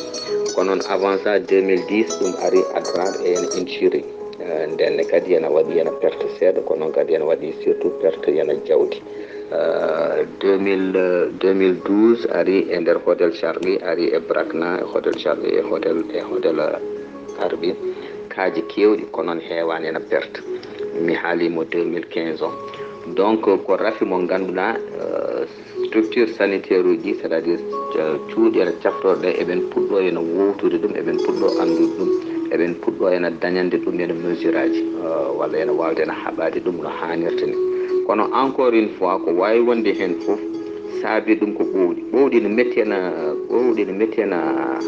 Kono noon avant ça, deux mille dix, ɗum ari Adrar e ena Inchiri. Eh, ndeen ne kadi ena waɗi ena perte seeɗa, kono noon kadi ena waɗi surtout perte ena jawdi. Eh, deux mille, eh, deux mille douze ari e nder Hotel Charlie, ari e Brakna, e Hotel Charlie, e Hotel, e Hotel, eh, Arbi. Kaaji keewɗi, kono noon heewaani ena perte. Mi haalii mo deux mille quinze o. Donc, ko rafi mo ngannduɗaa, eh, structure sanitaire uji, c'est-à-dire, eh, cuuɗi ena caftorɗe, eɓen puɗɗo ena wowtude ɗum, eɓen puɗɗo anndude ɗum, eɓen puɗɗo ena dañande ɗum ena mesure aji, eh, walla ena waawde ena haɓaade ɗum no haanirta ni. Kono encore une fois, ko waawi wonde heen fof, saabi ɗum ko ɓowɗi. Ɓowɗi no metti ena, ɓowɗi no metti ena,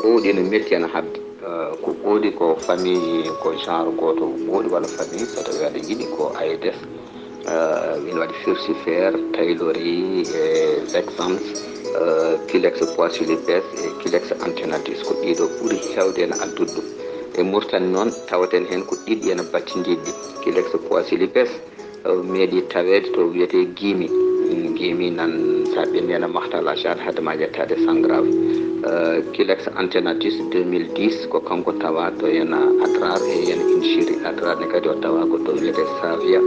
ɓowɗi no metti ena haɓde. Eh, ko ɓowɗi ko famille, ko genre gooto ɓowɗi walla famille, so tawi aɗa yiɗi ko A E D S, eh, ina waɗi Furcifer, Taylori, e Lexans, eh, Culex Poasulipes e Culex Antenatus, ko ɗiɗo ɓuri heewde ena addude ɗum. E Mauritanie noon, tawaten heen ko ɗiɗi ena battindiiɗi ɗi, Culex Poasulipes, eh, meeɗi taweede to wiyetee Gimi. Mm, Gimi nan, so a ɓenni ena Mahtal Achad, hade ma ƴettaade Sangrave. Eh, Culex Antenatus deux mille dix, ko kanko tawa to ena Adrar e ena Inchiri. Adrar ne kadi o tawa ko to wiyetee Savia,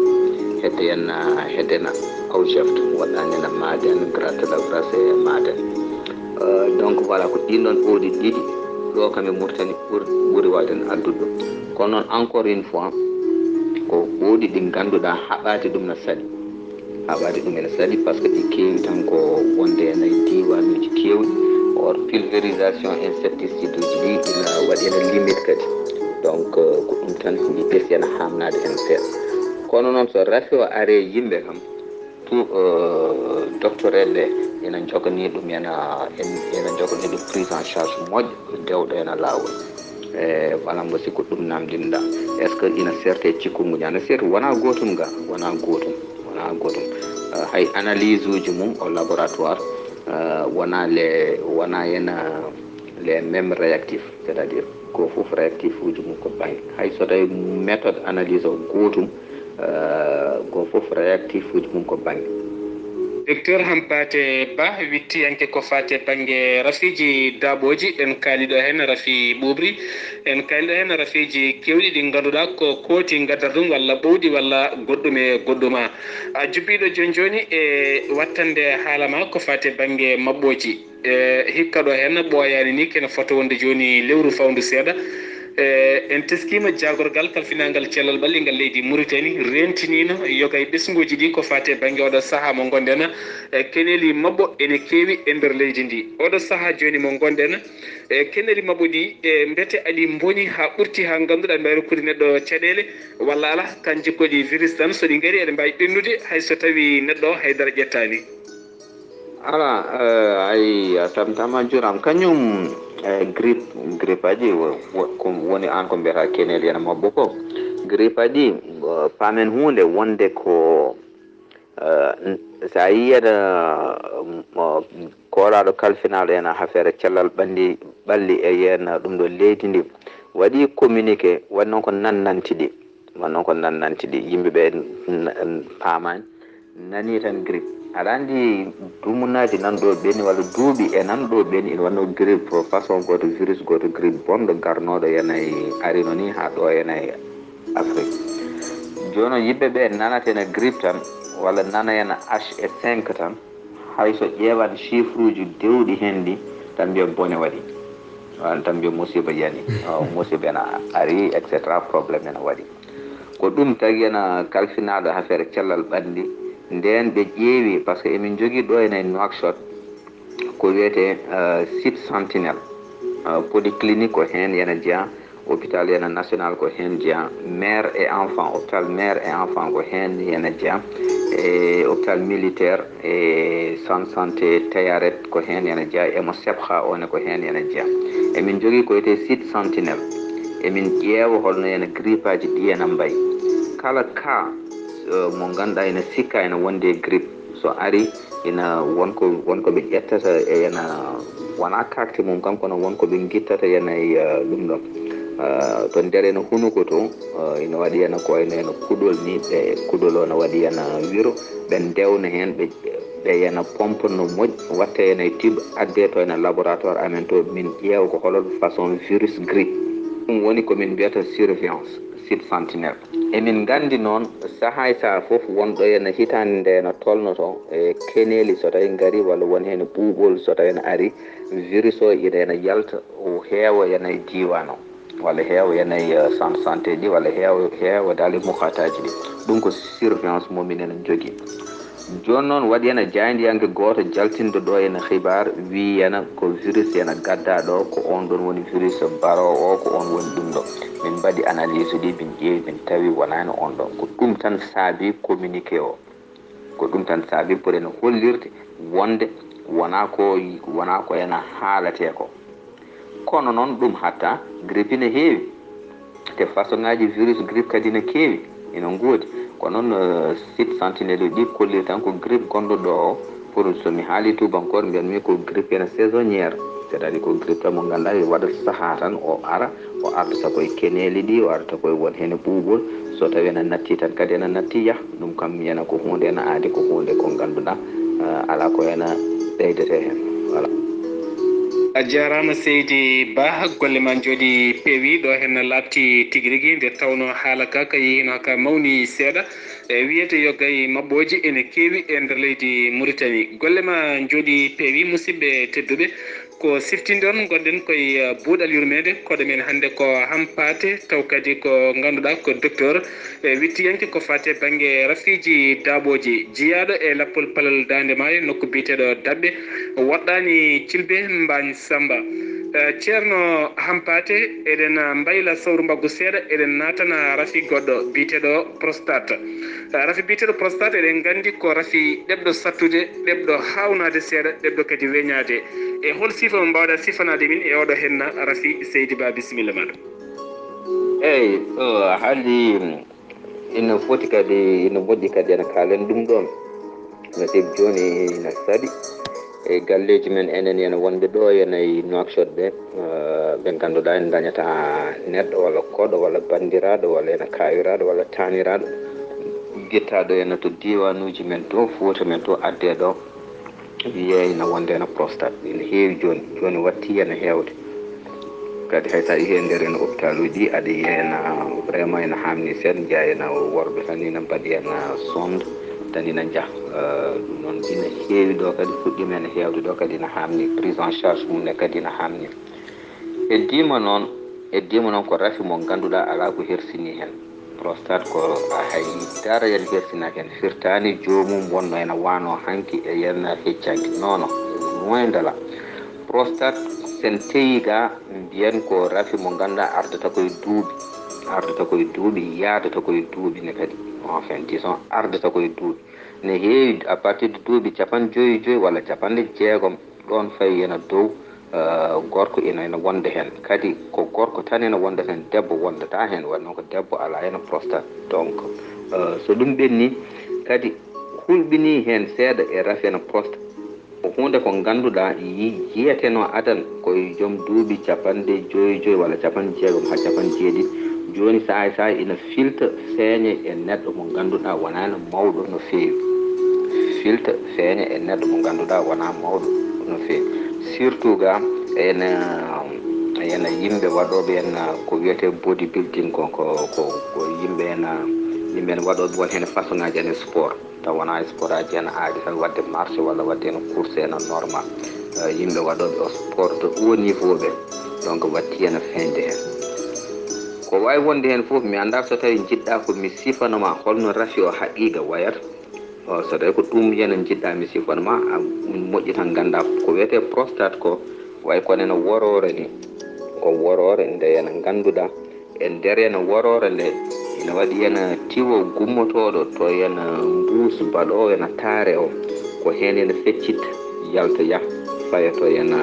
hedde ena, hedde ena Aujeft, waɗɗaani ena Maaden, Grand Lavras e Maaden. Eh, donc voilà, ko ɗiin ɗoon ɓowɗi ɗiɗi ɗo kam e Mauritanie ɓuri, ɓuri waawde en addude ɗum. Kono noon, encore une fois, ko ɓowɗi ɗi ngannduɗaa haɓaade ɗum na saɗi. Haɓaade ɗum ena saɗi par ce que ɗi keewi tan ko wonde ena e diiwanuuji keewɗi. Or, pulvérisation insecticide uji ɗi ina waɗi ena limite kadi. Donc, eh, ko ɗum tan ɗi ɓesɗi ena haamnaade heen seeɗa. Kono noon, so rafi o ari e yimɓe kam, tout, eh, doctoreeɓe ɓe ina njoganii ɗum, ena, en-, ina njoganii ɗum prise en charge moƴƴo, dewɗo ena laawol. E walla mbo si ko ɗum namdinɗaa, est-ce que ina serte e chikungunya? Ina serti, wonaa gootum ga, wonaa gootum, wonaa gootum. Eh, hay analyse uji mum au laboratoire, eh, wonaa les, wonaa ena les mêmes réactifs, c'est-à-dire ko fof réactif uji mum ko bannge. Hay so tawi méthode analyse o gootum, eh, ko fof réactif uji mum ko bannge. Docteur Hampate Ba, wittiyanke ko faati e bannge rafiiji daaɓooji, en kaali ɗo heen rafi ɓuuɓri, en kaali ɗo heen rafiiji keewɗi ɗi ngannduɗaa ko kooti ngaddata ɗum walla ɓowɗi walla goɗɗum e goɗɗum. A jubbiiɗo jooni jooni e wattande haala ma ko faati e bannge maɓɓooji. E, hikka ɗo heen ɓooyaani ni, kene fota wonde jooni lewru fawndu seeɗa. E, en teskiima jaagorgal kalfinaangal cellal ɓalli ngal leydi Mauritanie reentiniino yoga e ɓesnguuji ɗi ko faati e bannge oɗo sahaa mo ngonɗen. E, keneeli maɓɓo ene keewi e nder leydi ndi. Oɗo sahaa jooni mo ngonɗen, e, keneeli maɓɓo ɗi, e, mbete aɗi mboni haa ɓurti haa ngannduɗaa mbaɗi rokkude neɗɗo caɗeele walla alaa, kanji ko ɗi virus tan, so ɗi ngari eɗe mbaawi ɓennude hay so tawii neɗɗo hay dara ƴettaani. Alaa, eh, ay, a tamtama, a juuraama. Kañum, eh, grippe, grippe aji, wo-, wo-, ko woni aan ko mbiyata keneeli ena maɓɓo ko. Grippe aji, eh, paamen huunde wonde ko, eh, n-, so a yiyii ena, mo, koolaaɗo kalfinaaɗo ena affaire cellal ɓanndi, ɓalli e yen ɗum ɗo leydi ndi, waɗi communiqué, waɗi noon ko nan nanti ɗi. Wonno ko nan nanti ɗi, yimɓe ɓe n-, n-, paamaani, nanii tan grippe. Aɗa anndi, dumunaaji nan ɗo ɓenni, walla duuɓi e nan ɗo ɓenni, ina wonno grippe façon gooto, virus gooto, grippe bonɗo garnooɗo ena e, arino ni haa ɗo ena e Afrique. Jooni noon, yimɓe ɓe nanata ena grippe tan, walla nana ena H cinq tan, hay so ƴeewan chiffre uji dewɗi heen ɗi, tan mbiya bone waɗi. Tan mbiya musiba yani, musiba ena ari, et cetera, problème ena waɗi. Ko ɗum tagi ena kalfinaaɗo affaire cellal ɓanndi ndeen ɓe ƴeewi, parce que emin njogii ɗo ene e Nouakchott ko wiyetee site sentinelle, polyclinique ko heen yana jeyaa, hôpital yana national ko heen jeyaa, mère et enfant, hôpital mère et enfant ko heen yana jeyaa, e hôpital militaire e centre santé Tayaret ko heen yana jeyaa, e mo Sebha o ne ko heen yana jeyaa. Emin njogii ko wiyetee site sentinelle. Emin ƴeewa holno yana grippaaji ɗi yana mbayi. Kala cas mo ngannduɗaa ena sikka ena wonde e grippe, so ari ina won ko won ko ɓe ƴettata e ena wona kakte mum kam, kono won ko ɓe ngittata ena e ɗum ɗon. To nder ena hunuko to ina waɗi ena ko ena ena kuɗol ni, ɓe kuɗol o ena waɗi ena wiro, ɓe ndewna heen, ɓe ɓe ena pompe no moƴƴi, watta ena e tube, adde to ena laboratoire amen to, min ƴeewa ko holon façon virus grippe. Ɗum woni ko min mbiyata surveillance, site sentinelle. Emin nganndi noon sahaa e sahaa fof wonɗo ena hitaande nde ena tolnoto e keneeli so tawi ngari walla won heen ɓuuɓol so tawi ena ari, virus o ina ena yalta, o heewa ena e diiwaan o, walla heewa ena e centre santé ji walla heewa heewa daal e mukaataaji ɗi. Ɗum ko surveillance mo minen njogii. Jooni noon waɗi ena jaayndiyanke gooto jaltinɗo ɗo ena xibaar, wii ena ko virus ena gaddaa ɗo, ko oon ɗoon woni virus baroowo o, ko oon woni ɗum ɗo. Min mbaɗi analyse ɗi, min ƴeewi, min tawi wonaa ena oon ɗo. Ko ɗum tan saabii communiqué o. Ko ɗum tan saabii pour ena hollirde wonde wonaa ko wonaa ko ena haalatee ko. Kono noon ɗum hatta grippe ina heewi, te façon ŋaaji virus grippe kadi ina keewi, ina ngoodi. Ko noon site sentinelle ɗi kolliri tan ko grippe gonɗo ɗo o, pour so mi haalii tuubankoore mbiyanmi ko grippe ena saisonnière, c'est-à-dire ko grippe tan mo ngannduɗaa yo waɗa sahaa tan o ara, o ardata koye keneeli ɗi, o ardata koye won heen e ɓuuɓol, so tawi ena natti tan kadi ena natti yaha. Ɗum kam yana ko huunde ena aadi, ko huunde ko ngannduɗaa alaa ko ena ɓeydetee heen. Voilà. A jaaraama seydi Bah, golle ma njooɗi peewi. Ɗo heen laaɓti tigi rigi, nde tawnoo haala ka ka yehiino ka mawni seeɗa. E wiyete yo gay maɓɓooji ene keewi e nder leydi Muritani. Golle ma njooɗi peewi, musidɓe tedduɓe. Ko siftinde on, ngonɗen koye buuɗal yurmeende. Koɗo men hannde ko Hampaate, taw kadi ko ngannduɗaa ko docteur e wittiyanke ko faati e bannge rafiiji daaɓooji, jiyaaɗo e lappol palal daande maayo nokku biyeteeɗo Daɓɓe, waɗɗaani cilbe mbaañ Samba. Ceerno Hampaate, eɗen mbayla sawru mbaggu seeɗa, eɗen naatana rafi goɗɗo biyeteeɗo prostate. Rafi biyeteeɗo prostate, eɗen nganndi ko rafi ɗeɓɗo sattude, ɗeɓɗo haawnaade seeɗa, ɗeɓɗo kadi weñaade. E hol siifa mo mbaawɗaa sifanaade min e oɗo henna rafi? Seydi Ba, bisimilla maaɗa. Eyi, so a haalii, ina foti kadi, ina moƴƴi kadi ene kaalen ɗum ɗoon. No saabi jooni ina saɗi e galleeji men enen ene wonɓe ɗo ene e Nouakchott ɓe, ɓe ngannduɗaa ene ndañata neɗɗo walla koɗo walla banndiraaɗo walla ene kaawiraaɗo walla taaniraaɗo, gittaaɗo ene to diiwanuuji men to, Fuuta men to, addee ɗo. Wiyee ina wonde ena prostate, ina heewi jooni, jooni watti ena heewde. Kadi hay so a yehii e nder ena hôpital uji ɗi, aɗa yiya ena vraiment ena haamni seeɗa, njiya ena worɓe tan ina mbaɗi ena sonde tan ina njaha. Ɗum noon ina heewi ɗo kadi, fuɗɗiima ena heewde ɗo kadi, ina haamni prise en charge mum ne kadi ina haamni. Heddiima noon, heddiima noon ko rafi mo ngannduɗaa alaa ko hersinii heen. Prostate ko hay dara yen hersinaaki heen, firtaani joomum wonno ena waano hanki e yen heccanki. Non, non, loin de là. Prostate, sen teyii ga, mbiyen ko rafi mo ngannduɗaa ardata koye duuɓi, ardata koye duuɓi, yaadata koye duuɓi ne kadi. Enfin, disons, ardata koye duuɓi. Ne heewi à partir de duuɓi capanɗe joyi joyi walla capanɗe jeegom, ɗoon fayi ena dow, eh, gorko ina, ena wonda heen. Kadi ko gorko tan ena wonda heen, debbo wondata heen, waɗi noon ko debbo alaa heen prostate. Donc, eh, so ɗum ɓenni, kadi hulɓinii heen seeɗa e rafi ena prostate. Ko huunde ko ngannduɗaa yi-, yiyetenoo adan ko e joom duuɓi capanɗe joyi joyi walla capanɗe jeegom haa capanɗe jeeɗiɗi. Jooni sahaa e sahaa ina filta feeña e neɗɗo mo ngannduɗaa wonaa mawɗo no feewi. Filta feeña e neɗɗo mo ngannduɗaa wonaa mawɗo no feewi. Surtout ga ena, ena yimɓe waɗooɓe en ko wiyetee body building ko, ko, ko, ko yimɓe ena, yimɓe ena waɗooɓe won heen façon ŋaaji en sport. Taw wonaa sport aji ena aadi tan waɗde marche walla waɗde ena course ena normal. Eh, yimɓe waɗooɓe o sport de haut niveau ɓe, donc watti ena feeñde heen. Ko waawi wonde heen fof, mi anndaa so tawii njiɗɗaa ko mi sifano ma holno rafi o haqiiqa wayata. O, so tawii ko ɗum yana njiɗɗaa mi sifano ma, a, moƴƴi tan nganndaa ko wiyetee prostate ko, way kono ena woroore ni. Ko woroore nde yana ngannduɗaa, e nder yana woroore nde, ina waɗi yana tiwo gummotooɗo to yana mbuus baɗoowo yana taare o, ko heen yana feccit yalta yah, faya to yana,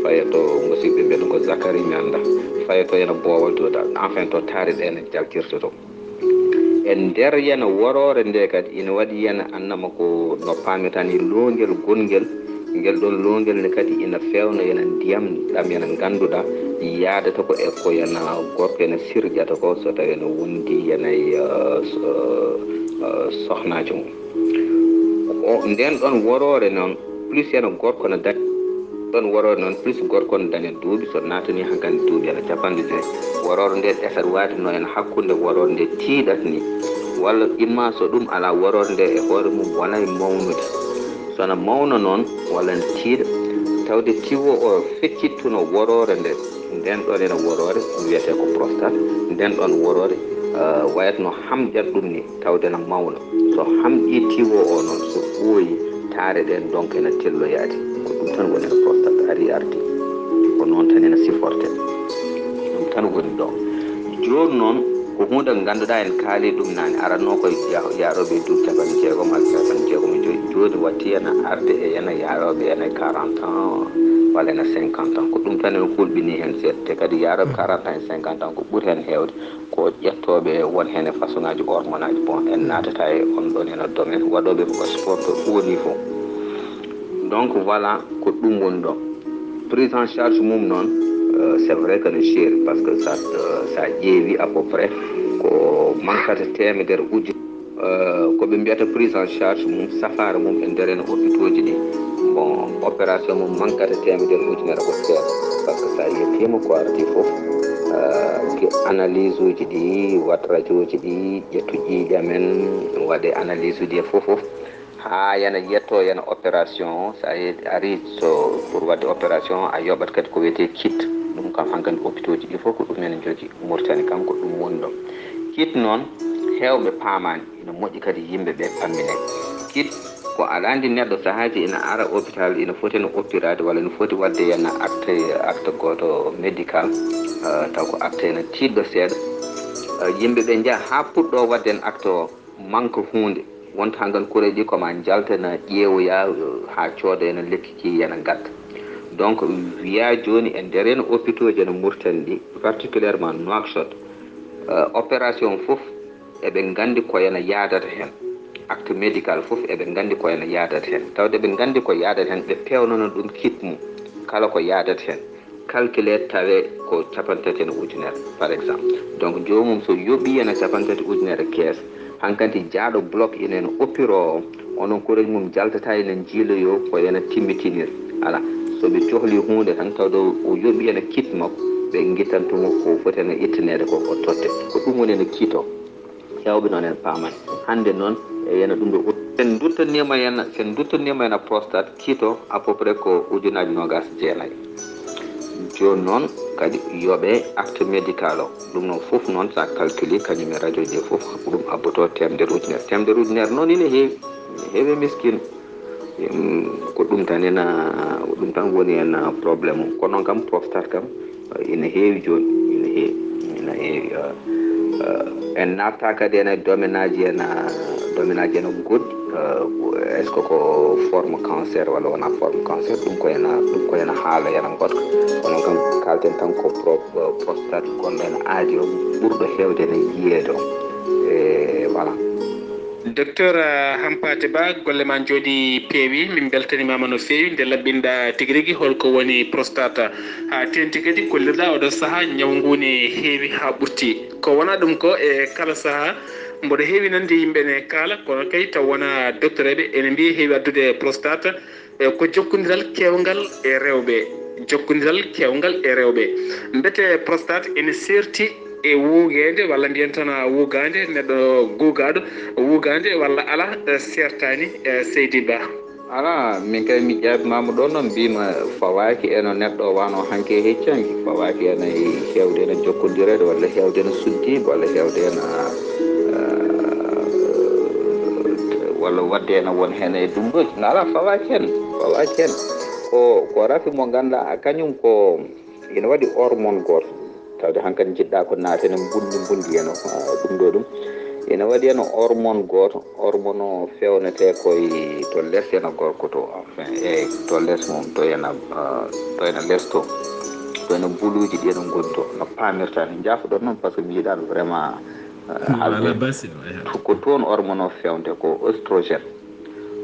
faya to musiɓɓe mbiyata ko Zakari mi anndaa, faya to yana boowal to dal, enfin to taare ɗe ene jaltirta to. E nder yana woroore nde kadi, ina waɗi yana annama ko no paameten ni loongel gongel, ngel ɗon loongel ne kadi ina feewna yana ndiyam ɗam yana ngannduɗaa yaadata ko e ko yana gorko yana sirƴata ko so tawi ene wondi yana e, eh, so-, eh, sohnaajo mum. O, nden ɗon woroore noon, plus yana gorko no daña, ɗon woroore noon, plus gorko no daña duuɓi, so naatani hankadi duuɓi yana capanɗe joyi. Woroore nde ɗesat waade no yana hakkunde woroore nde tiiɗat ni, walla imma so ɗum alaa, woroore nde e hoore mum wonay mawnude. So na mawna noon, walla ne tiiɗa, tawde tiwo o feccittuno woroore nde, nden ɗon ena woroore wiyetee ko prostate, nden ɗon woroore, eh, wayatno hamƴat ɗum ni, tawde na mawna. So hamƴi tiwo o noon, so ɓooyi, taare ɗen donc ena telloyaade. Ko ɗum tan woni no prostate ari ardi. Ko noon tan ena siforte. Ɗum tan woni ɗo. Jooni noon, ko huunde nde ngannduɗaa en kaali ɗum naane. Aranno ko ya-, yaarooɓe duuɓi capanɗe jeegom, haa capanɗe jeegom e joyi. Jooni watti ena arde e ena yaarooɓe ena quarante ans, walla ena cinquante ans. Ko ɗum tan en hulɓini heen seeɗa. Te kadi yaarooɓe quarante ans e cinquante ans ko ɓuri heen heewde. Ko ƴettooɓe won heen e façon ŋaaji hormone aaji, bon, en naatata e on ɗon ena domaine, waɗooɓe ko sport de haut niveau. Donc voilà, ko ɗum woni ɗo. Prise en charge mum noon, euh, c'est vrai que no seeri, parce que sa, euh, sa ƴeewi à peu près ko mankata teemedere ujunere, euh, ko ɓe mbiyata prise en charge mum, safaara mum e nder ene hôpitaux ji ɗi. Bon, opération mum mankata teemedere ujunere ko seeɗa, parce que sa yettiima ko arti fof, euh, ke analyse uji ɗi, wat radio ji ɗi, ƴettu ƴiiƴe amen, waɗe analyse uji e fof fof. Haa yana yetto yana opération, so a ye-, ari so pour waɗde opération, a yoɓat kadi ko wiyetee kit. Ɗum kam hankadi hôpitaux ji ɗi fof ko ɗum ene njogi. Mauritanie kam ko ɗum woni ɗo. Kit noon, heewɓe paamaani, ina moƴƴi kadi yimɓe ɓe pamminee. Kit ko aɗa anndi neɗɗo sahaaji ina ara hôpital, ina foti no oppiraade walla ina foti waɗde yana acte, acte gooto médical, eh, taw ko acte ene tiiɗɗo seeɗa. Eh, yimɓe ɓe njaha haa puɗɗoo waɗde heen acte o, manque huunde. Wonta hangan kureeji ɗi ko ma njalta na ƴeewoya, eh, haa cooda ena lekki ki ena gadda. Donc, wiya jooni e nder ena hôpitaux ji ena Mauritanie ɗi, particulièrement Nouakchott, eh, opération fof eɓe nganndi ko ena yaadata heen. Acte médical fof eɓe nganndi ko ena yaadata heen. Tawde eɓe nganndi ko yaadata heen, ɓe peewnana ɗum kit mum, kala ko yaadata heen. Calculé tawe ko capanɗe tati ena ujunere, par exemple. Donc, joomum so yoɓii ena capanɗe tati ujunere kees, hankadi jaaɗo bloc ina ena oppiroo o, onon kureeji mum jaltata ena njiiloyoo ko ena timmitiniri. Alaa, so ɓe cohli huunde tan, tawde o yoɓii ena kit makko, ɓe ngittantu mo ko foti ena ittaneede ko, o totte. Ko ɗum woni ena kit o. Heewɓe noon en paamani. Hannde noon, e yana ɗum ɗo, sen duttaniima yana, sen duttaniima yana prostate kit o à peu près ko ujunaaji noogaas e jeenayi. Jooni noon kadi yoɓe acte médical o. Ɗum noon fof noon, so a calculi kañum e radio ji fof, ko ɗum abboto teemedere ujunere. Teemedere ujunere noon ina heewi, ina heewi e miskin. Em, ko ɗum tan ena, ko ɗum tan woni en, ah, problème o. Kono noon kam, prostate kam, eh, ina heewi jooni, ina heewi, ina heewi, eh, eh, en natta kadi ena domaine aji ena, domaine aji ena goɗɗi, eh, est-ce que ko forme cancer walla wona forme cancer? Ɗum ko ena, ɗum ko ena haala ena ngoɗka. Kono kam, kalten tan ko pro-, prostate gonɗo ena aadi o, ɓurɗo heewde ena yiyeede o. E voilà. Docteur, ah, Hampate Ba, golle ma njooɗi peewi, min mbeltanimaama no feewi nde laɓɓinɗa tigi rigi holko woni prostate. Haa teeŋti kadi kollirɗa oɗo sahaa ñaw ngu ne heewi haa ɓurti. Ko wonaa ɗum ko e kala sahaa mboɗo heewi nande yimɓe ne kaala, kono kay taw wonaa docteur ɓe ene mbiya heewi addude prostate. E ko jokkondiral keewngal e rewɓe. Jokkondiral keewngal e rewɓe. Mbete prostate ene seerti e wuugeende, walla mbiyen tan wuugaande, neɗɗo guugaaɗo wuugaande, walla alaa, eh, sertaani, eh, seydi Ba? Alaa, min kay mi jaabimaama ɗoon noon, mbiyma fawaaki e no neɗɗo wano hanki e hecci hanki, fawaaki e no e heewde ene jokkondireede, walla heewde ene suddiiɓe, walla heewde ene, eh, walla waɗde ene won heen e ɗum ɗo. Alaa, fawaaki heen, fawaaki heen. Ko, ko rafi mo ngannduɗaa kañum ko ina waɗi hormone gooto. Tawde hankadi njiɗɗaa ko naati ene mbundi mbundi ene, ah, ɗum ɗo ɗum. Ina waɗi ene hormone gooto, hormone o feewnetee koye to les ene gorko to, enfin, eeyi, to les mum, to ene, ah, to ene les to, to ene buluuji ɗi ene ngoni to, no paamirta ni. Njaafoɗon noon, par ce que mi yiɗaano vraiment, ah, haalde. Ko toon hormone o feewnetee, ko oestrogène.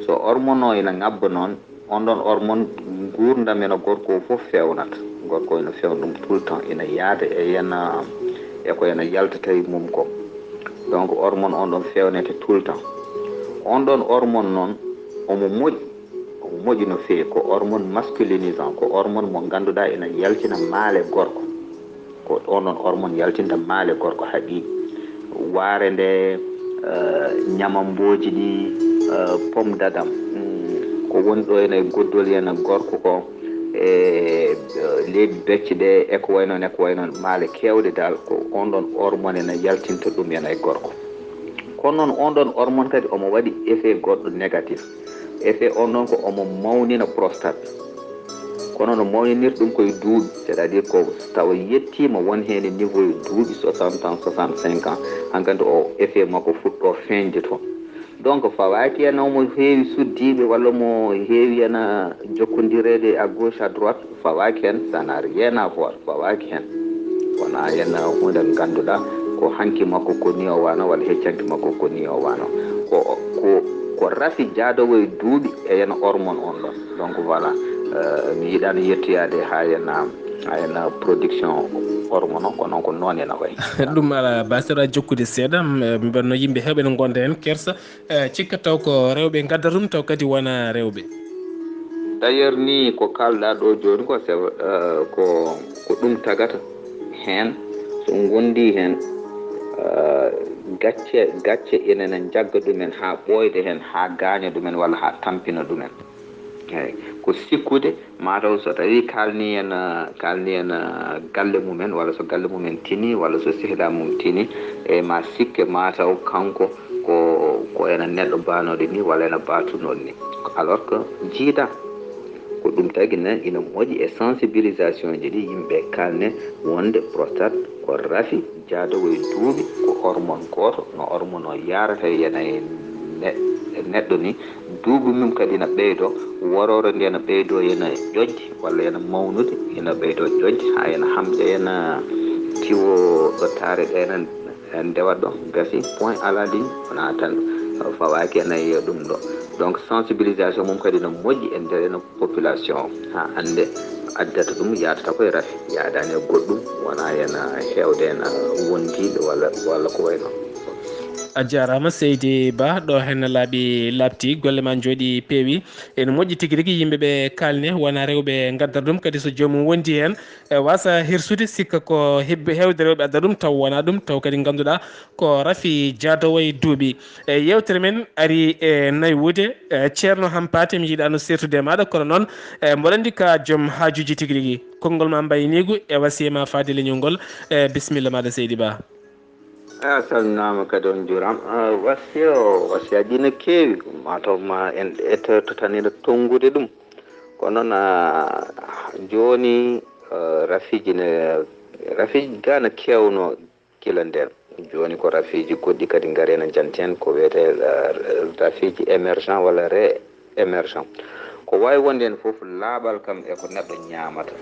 So hormone o ina ŋabba noon, on ɗon hormone, nguurndam ene gorko o fof feewnata. Gorko ina feewna ɗum tout le temps, ina yaada e yana, e ko ene yaltata e mum ko. Donc, hormone on ɗon feewnete tout le temps. On ɗon hormone noon, omo moƴƴi, omo moƴƴi no feewi. Ko hormone masculinisant, ko hormone mo ngannduɗaa ina yaltina maale gorko. Ko onon hormone yaltinta maale gorko haqiiqa. Waare nde, eh, ñamambooji ɗi, eh, pomme d'Adam, mm, ko woni ɗo ene goddol ene gorko ko, e, eh, leeɓi becce ɗe, e ko wayi noon, e ko wayi noon, maale keewɗe dal, ko on ɗon hormone ene yaltinta ɗum ene e gorko. Kono noon, on ɗon hormone kadi omo waɗi effet goɗɗo négatif. Effet on ɗon ko omo mawnina prostate. Kono no mawninir ɗum koye duuɓi, c'est-à-dire ko tawa yettiima won heen e niveau e duuɓi soixante ans, soixante-cinq ans, hankadi o effet makko fuɗɗo feeñde toon. Donc, fawaaki en omo heewi suddiiɓe walla mo heewi en, ah, jokkondireede à gauche, à droite, fawaaki heen, ça n'a rien à voir, fawaaki heen. Wonaa heen huunde nde ngannduɗaa ko hanki makko ko nii o wano, walla hecci hanki makko ko nii o wano. Ko, ko, ko rafi jaadoowo e duuɓi e heen hormone on ɗon. Donc voilà, euh, mi yiɗaano yettoyaade haa heen, haa heen production hormone o, kono noon ko noon ene wayi. Ɗum alaa, Ba, so aɗa jokkude seeɗa, m-, mbeɗa no yimɓe heewɓe ne ngonda heen kersa, eh, cikka taw ko rewɓe ngaddata ɗum, taw kadi wonaa rewɓe. D'ailleurs, nii ko kaalɗaa ɗo jooni ko, c'est, eh, ko, ko ɗum tagata heen. So ngonndii heen, eh, gacce, gacce ene njagga ɗumen haa ɓooyda heen, haa gaaña ɗumen walla haa tampina ɗumen. Eey, ko sikkude, mataw so tawii kaalnii en, kaalnii en galle mum en, walla so galle mum en tinii, walla so sehilaa mum tinii, e ma sikke mataw kanko ko, ko ene neɗɗo baanooɗo nii, walla ene baatunooɗo nii. Alors que jiidaa. Ko ɗum tagi ne ina moƴƴi e sensibilisation ji ɗi yimɓe kaalne wonde prostate ko rafi jaadoowo e duuɓi, ko hormone gooto, no hormone o yaarata e ene e ne-, e neɗɗo ni. Duuɓi mum kadi ina ɓeydo, woroore nde ina ɓeydo ene ƴoƴde walla ene mawnude, ina ɓeydo ƴoƴde haa ene hamƴa ene tiwo ɗo taare ɗe ene, ene ndewa ɗo, gasi, point à la ligne, wonaa tan fawaaki ene e ɗum ɗo. Donc, sensibilisation mum kadi ina moƴƴi e nder ene population o, haa hannde addata ɗum yaadata koye rafi, yaadaani e goɗɗum, wonaa heen heewde heen wondiiɓe walla, walla ko wayi noon. A jaaraama, Seydi Ba, ɗo heen laaɓi laaɓti, golle ma njooɗi peewi. Ene moƴƴi tigi rigi, yimɓe ɓe kaalne, wonaa rewɓe ngaddata ɗum, kadi so joomum wondi heen, e waasa hirsude, sikka ko hebbi heewde rewɓe adda ɗum, taw wonaa ɗum, taw kadi ngannduɗaa ko rafi jaadoowo e duuɓi. E yeewtere men ari e naywude, e Ceerno Hampaate, mi yiɗaano seertude e maaɗa, kono noon, e mboɗo anndi ka joom haajuuji tigi rigi. Konngol ma mbayniigu e wasiya ma faade leñol ngol, e bisimilla maaɗa, Seydi Ba. A salminaama kadi, on njuuraama. A, wasiya o, wasiyaaji ne keewi, mataw ma en ettoto tan ina tonngude ɗum. Kono noon, a, jooni, a, rafiiji ne, rafiiji gaa ne keewno gila ndeen. Jooni ko rafiiji goɗɗi kadi ngari ene njanti heen, ko wiyetee, a, rafiiji émergent walla ré-, émergent. Ko waawi wonde heen fof, laaɓal kam e ko neɗɗo ñaamata,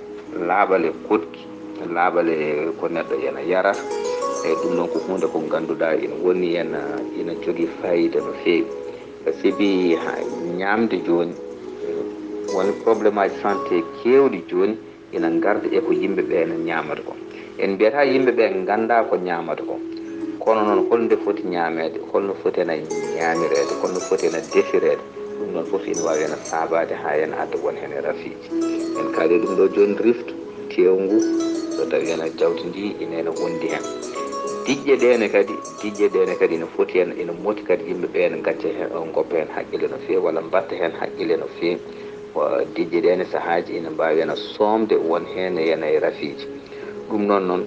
laaɓal e koɗki, laaɓal e ko neɗɗo ena yarata, e ɗum ɗoon ko huunde ko ngannduɗaa ina woni heen, ina jogii faayiida no feewi. Sibi ha ñaamde jooni, won problème aji santé keewɗi jooni ina ngarda e ko yimɓe ɓe ene ñaamata ko. En mbiyata yimɓe ɓe nganndaa ko ñaamata ko. Kono noon, hol nde foti ñaameede, hol no foti ene ñaamireede, hol no foti ene defireede? Ɗum ɗoon fof ina waawi ene saabaade haa ene adda won heen e rafiiji. En kaali ɗum ɗo jooni, rift, teewngu, so tawii ene jawdi ndi ina ene wondi heen. Diƴƴe ɗee ne kadi, diƴƴe ɗee ne kadi ene foti en, ene moti kadi yimɓe ɓee ne ngacca heen, ngoppa heen haqqille no feewi, walla mbaɗta heen haqqille no feewi. Wa-, diƴƴe ɗee ne sahaaji ene mbaawi ene soomde won heen e ene e rafiiji. Ɗum noon noon,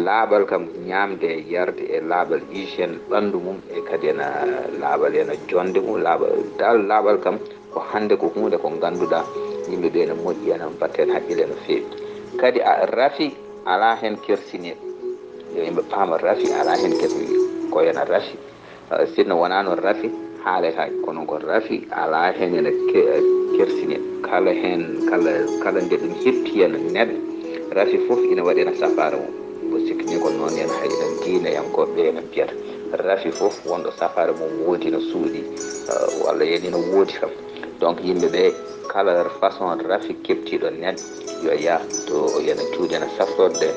laaɓal kam, ñaamde e yarde e laaɓal hygiène ɓanndu mum, e kadi ene laaɓal ene jonde mum, laaɓal, dal laaɓal kam, ko hannde ko huunde ko ngannduɗaa yimɓe ɓee ne moƴƴi, ene mbaɗta heen haqqille no feewi. Kadi a, rafi alaa heen kersiniiɗo. Yo yimɓe paama rafi alaa heen kersiniiɗo. Ko ene rafi. Eh, sinno wonaa noon rafi haaletaake, kono ko rafi alaa heen ene ke-, kersiniiɗo. Kala heen, kala, kala nde ɗum heɓti ene neɗɗo, rafi fof ina waɗi ene safaara mum. Mbo sikki ni ko noon ene hay ene diineyankooɓe ɓe ene mbiyata. Rafi fof wonɗo safaara mum woodi no suuɗi, eh, walla yani no woodi kam. Donc yimɓe ɓe, kala façon rafi keɓtiiɗo neɗɗo, yo yah to yana cuuɗi ene safrorde,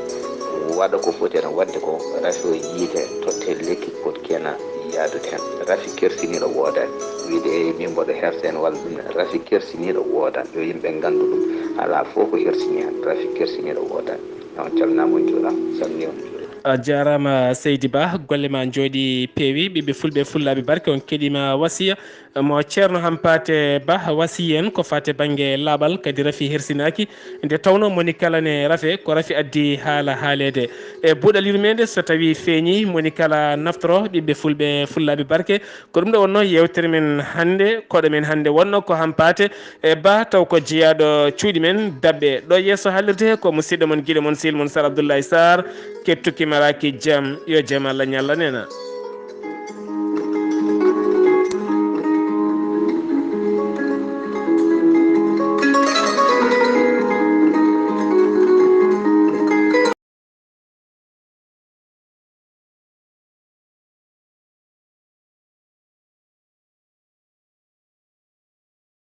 waɗa ko foti ene waɗde ko, rafi o yiite, totte lekki potki ene yaadude heen. Rafi kersiniiɗo woodaani. Wiide, "Eey, min mboɗo hersa heen walla ɗum ne." Rafi kersiniiɗo woodaani. Yo yimɓe nganndu ɗum. Alaa fof ko hersinii heen. Rafi kersiniiɗo woodaani. On calminaama, on njuuraama, salminii, on njuuriima. A jaaraama, Seydi Ba, golle ma njooɗi peewi. Ɓiɓɓe fulɓe, fullaaɓe barke, on keɗiima wasiya mo Ceerno Hampaate Ba wasiyi en ko faati e bannge laaɓal, kadi rafi hersinaaki. Nde tawnoo moni kala ne rafe, ko rafi addi haala haaleede. E buuɗal yurmeende, so tawii feeñii, moni kala naftoro, ɓiɓɓe fulɓe, fullaaɓe barke. Ko ɗum ɗo wonnoo yeewtere men hannde, koɗo men hannde wonnoo ko Hampaate e Ba, taw ko jeyaaɗo cuuɗi men Daɓɓe. Ɗo yeeso haalirde he ko musidɗo mon, giɗo mon, sehil mon Sar Abdoulaye Sarr, kettuki maraaki jam, yo jam Allah ñallan en.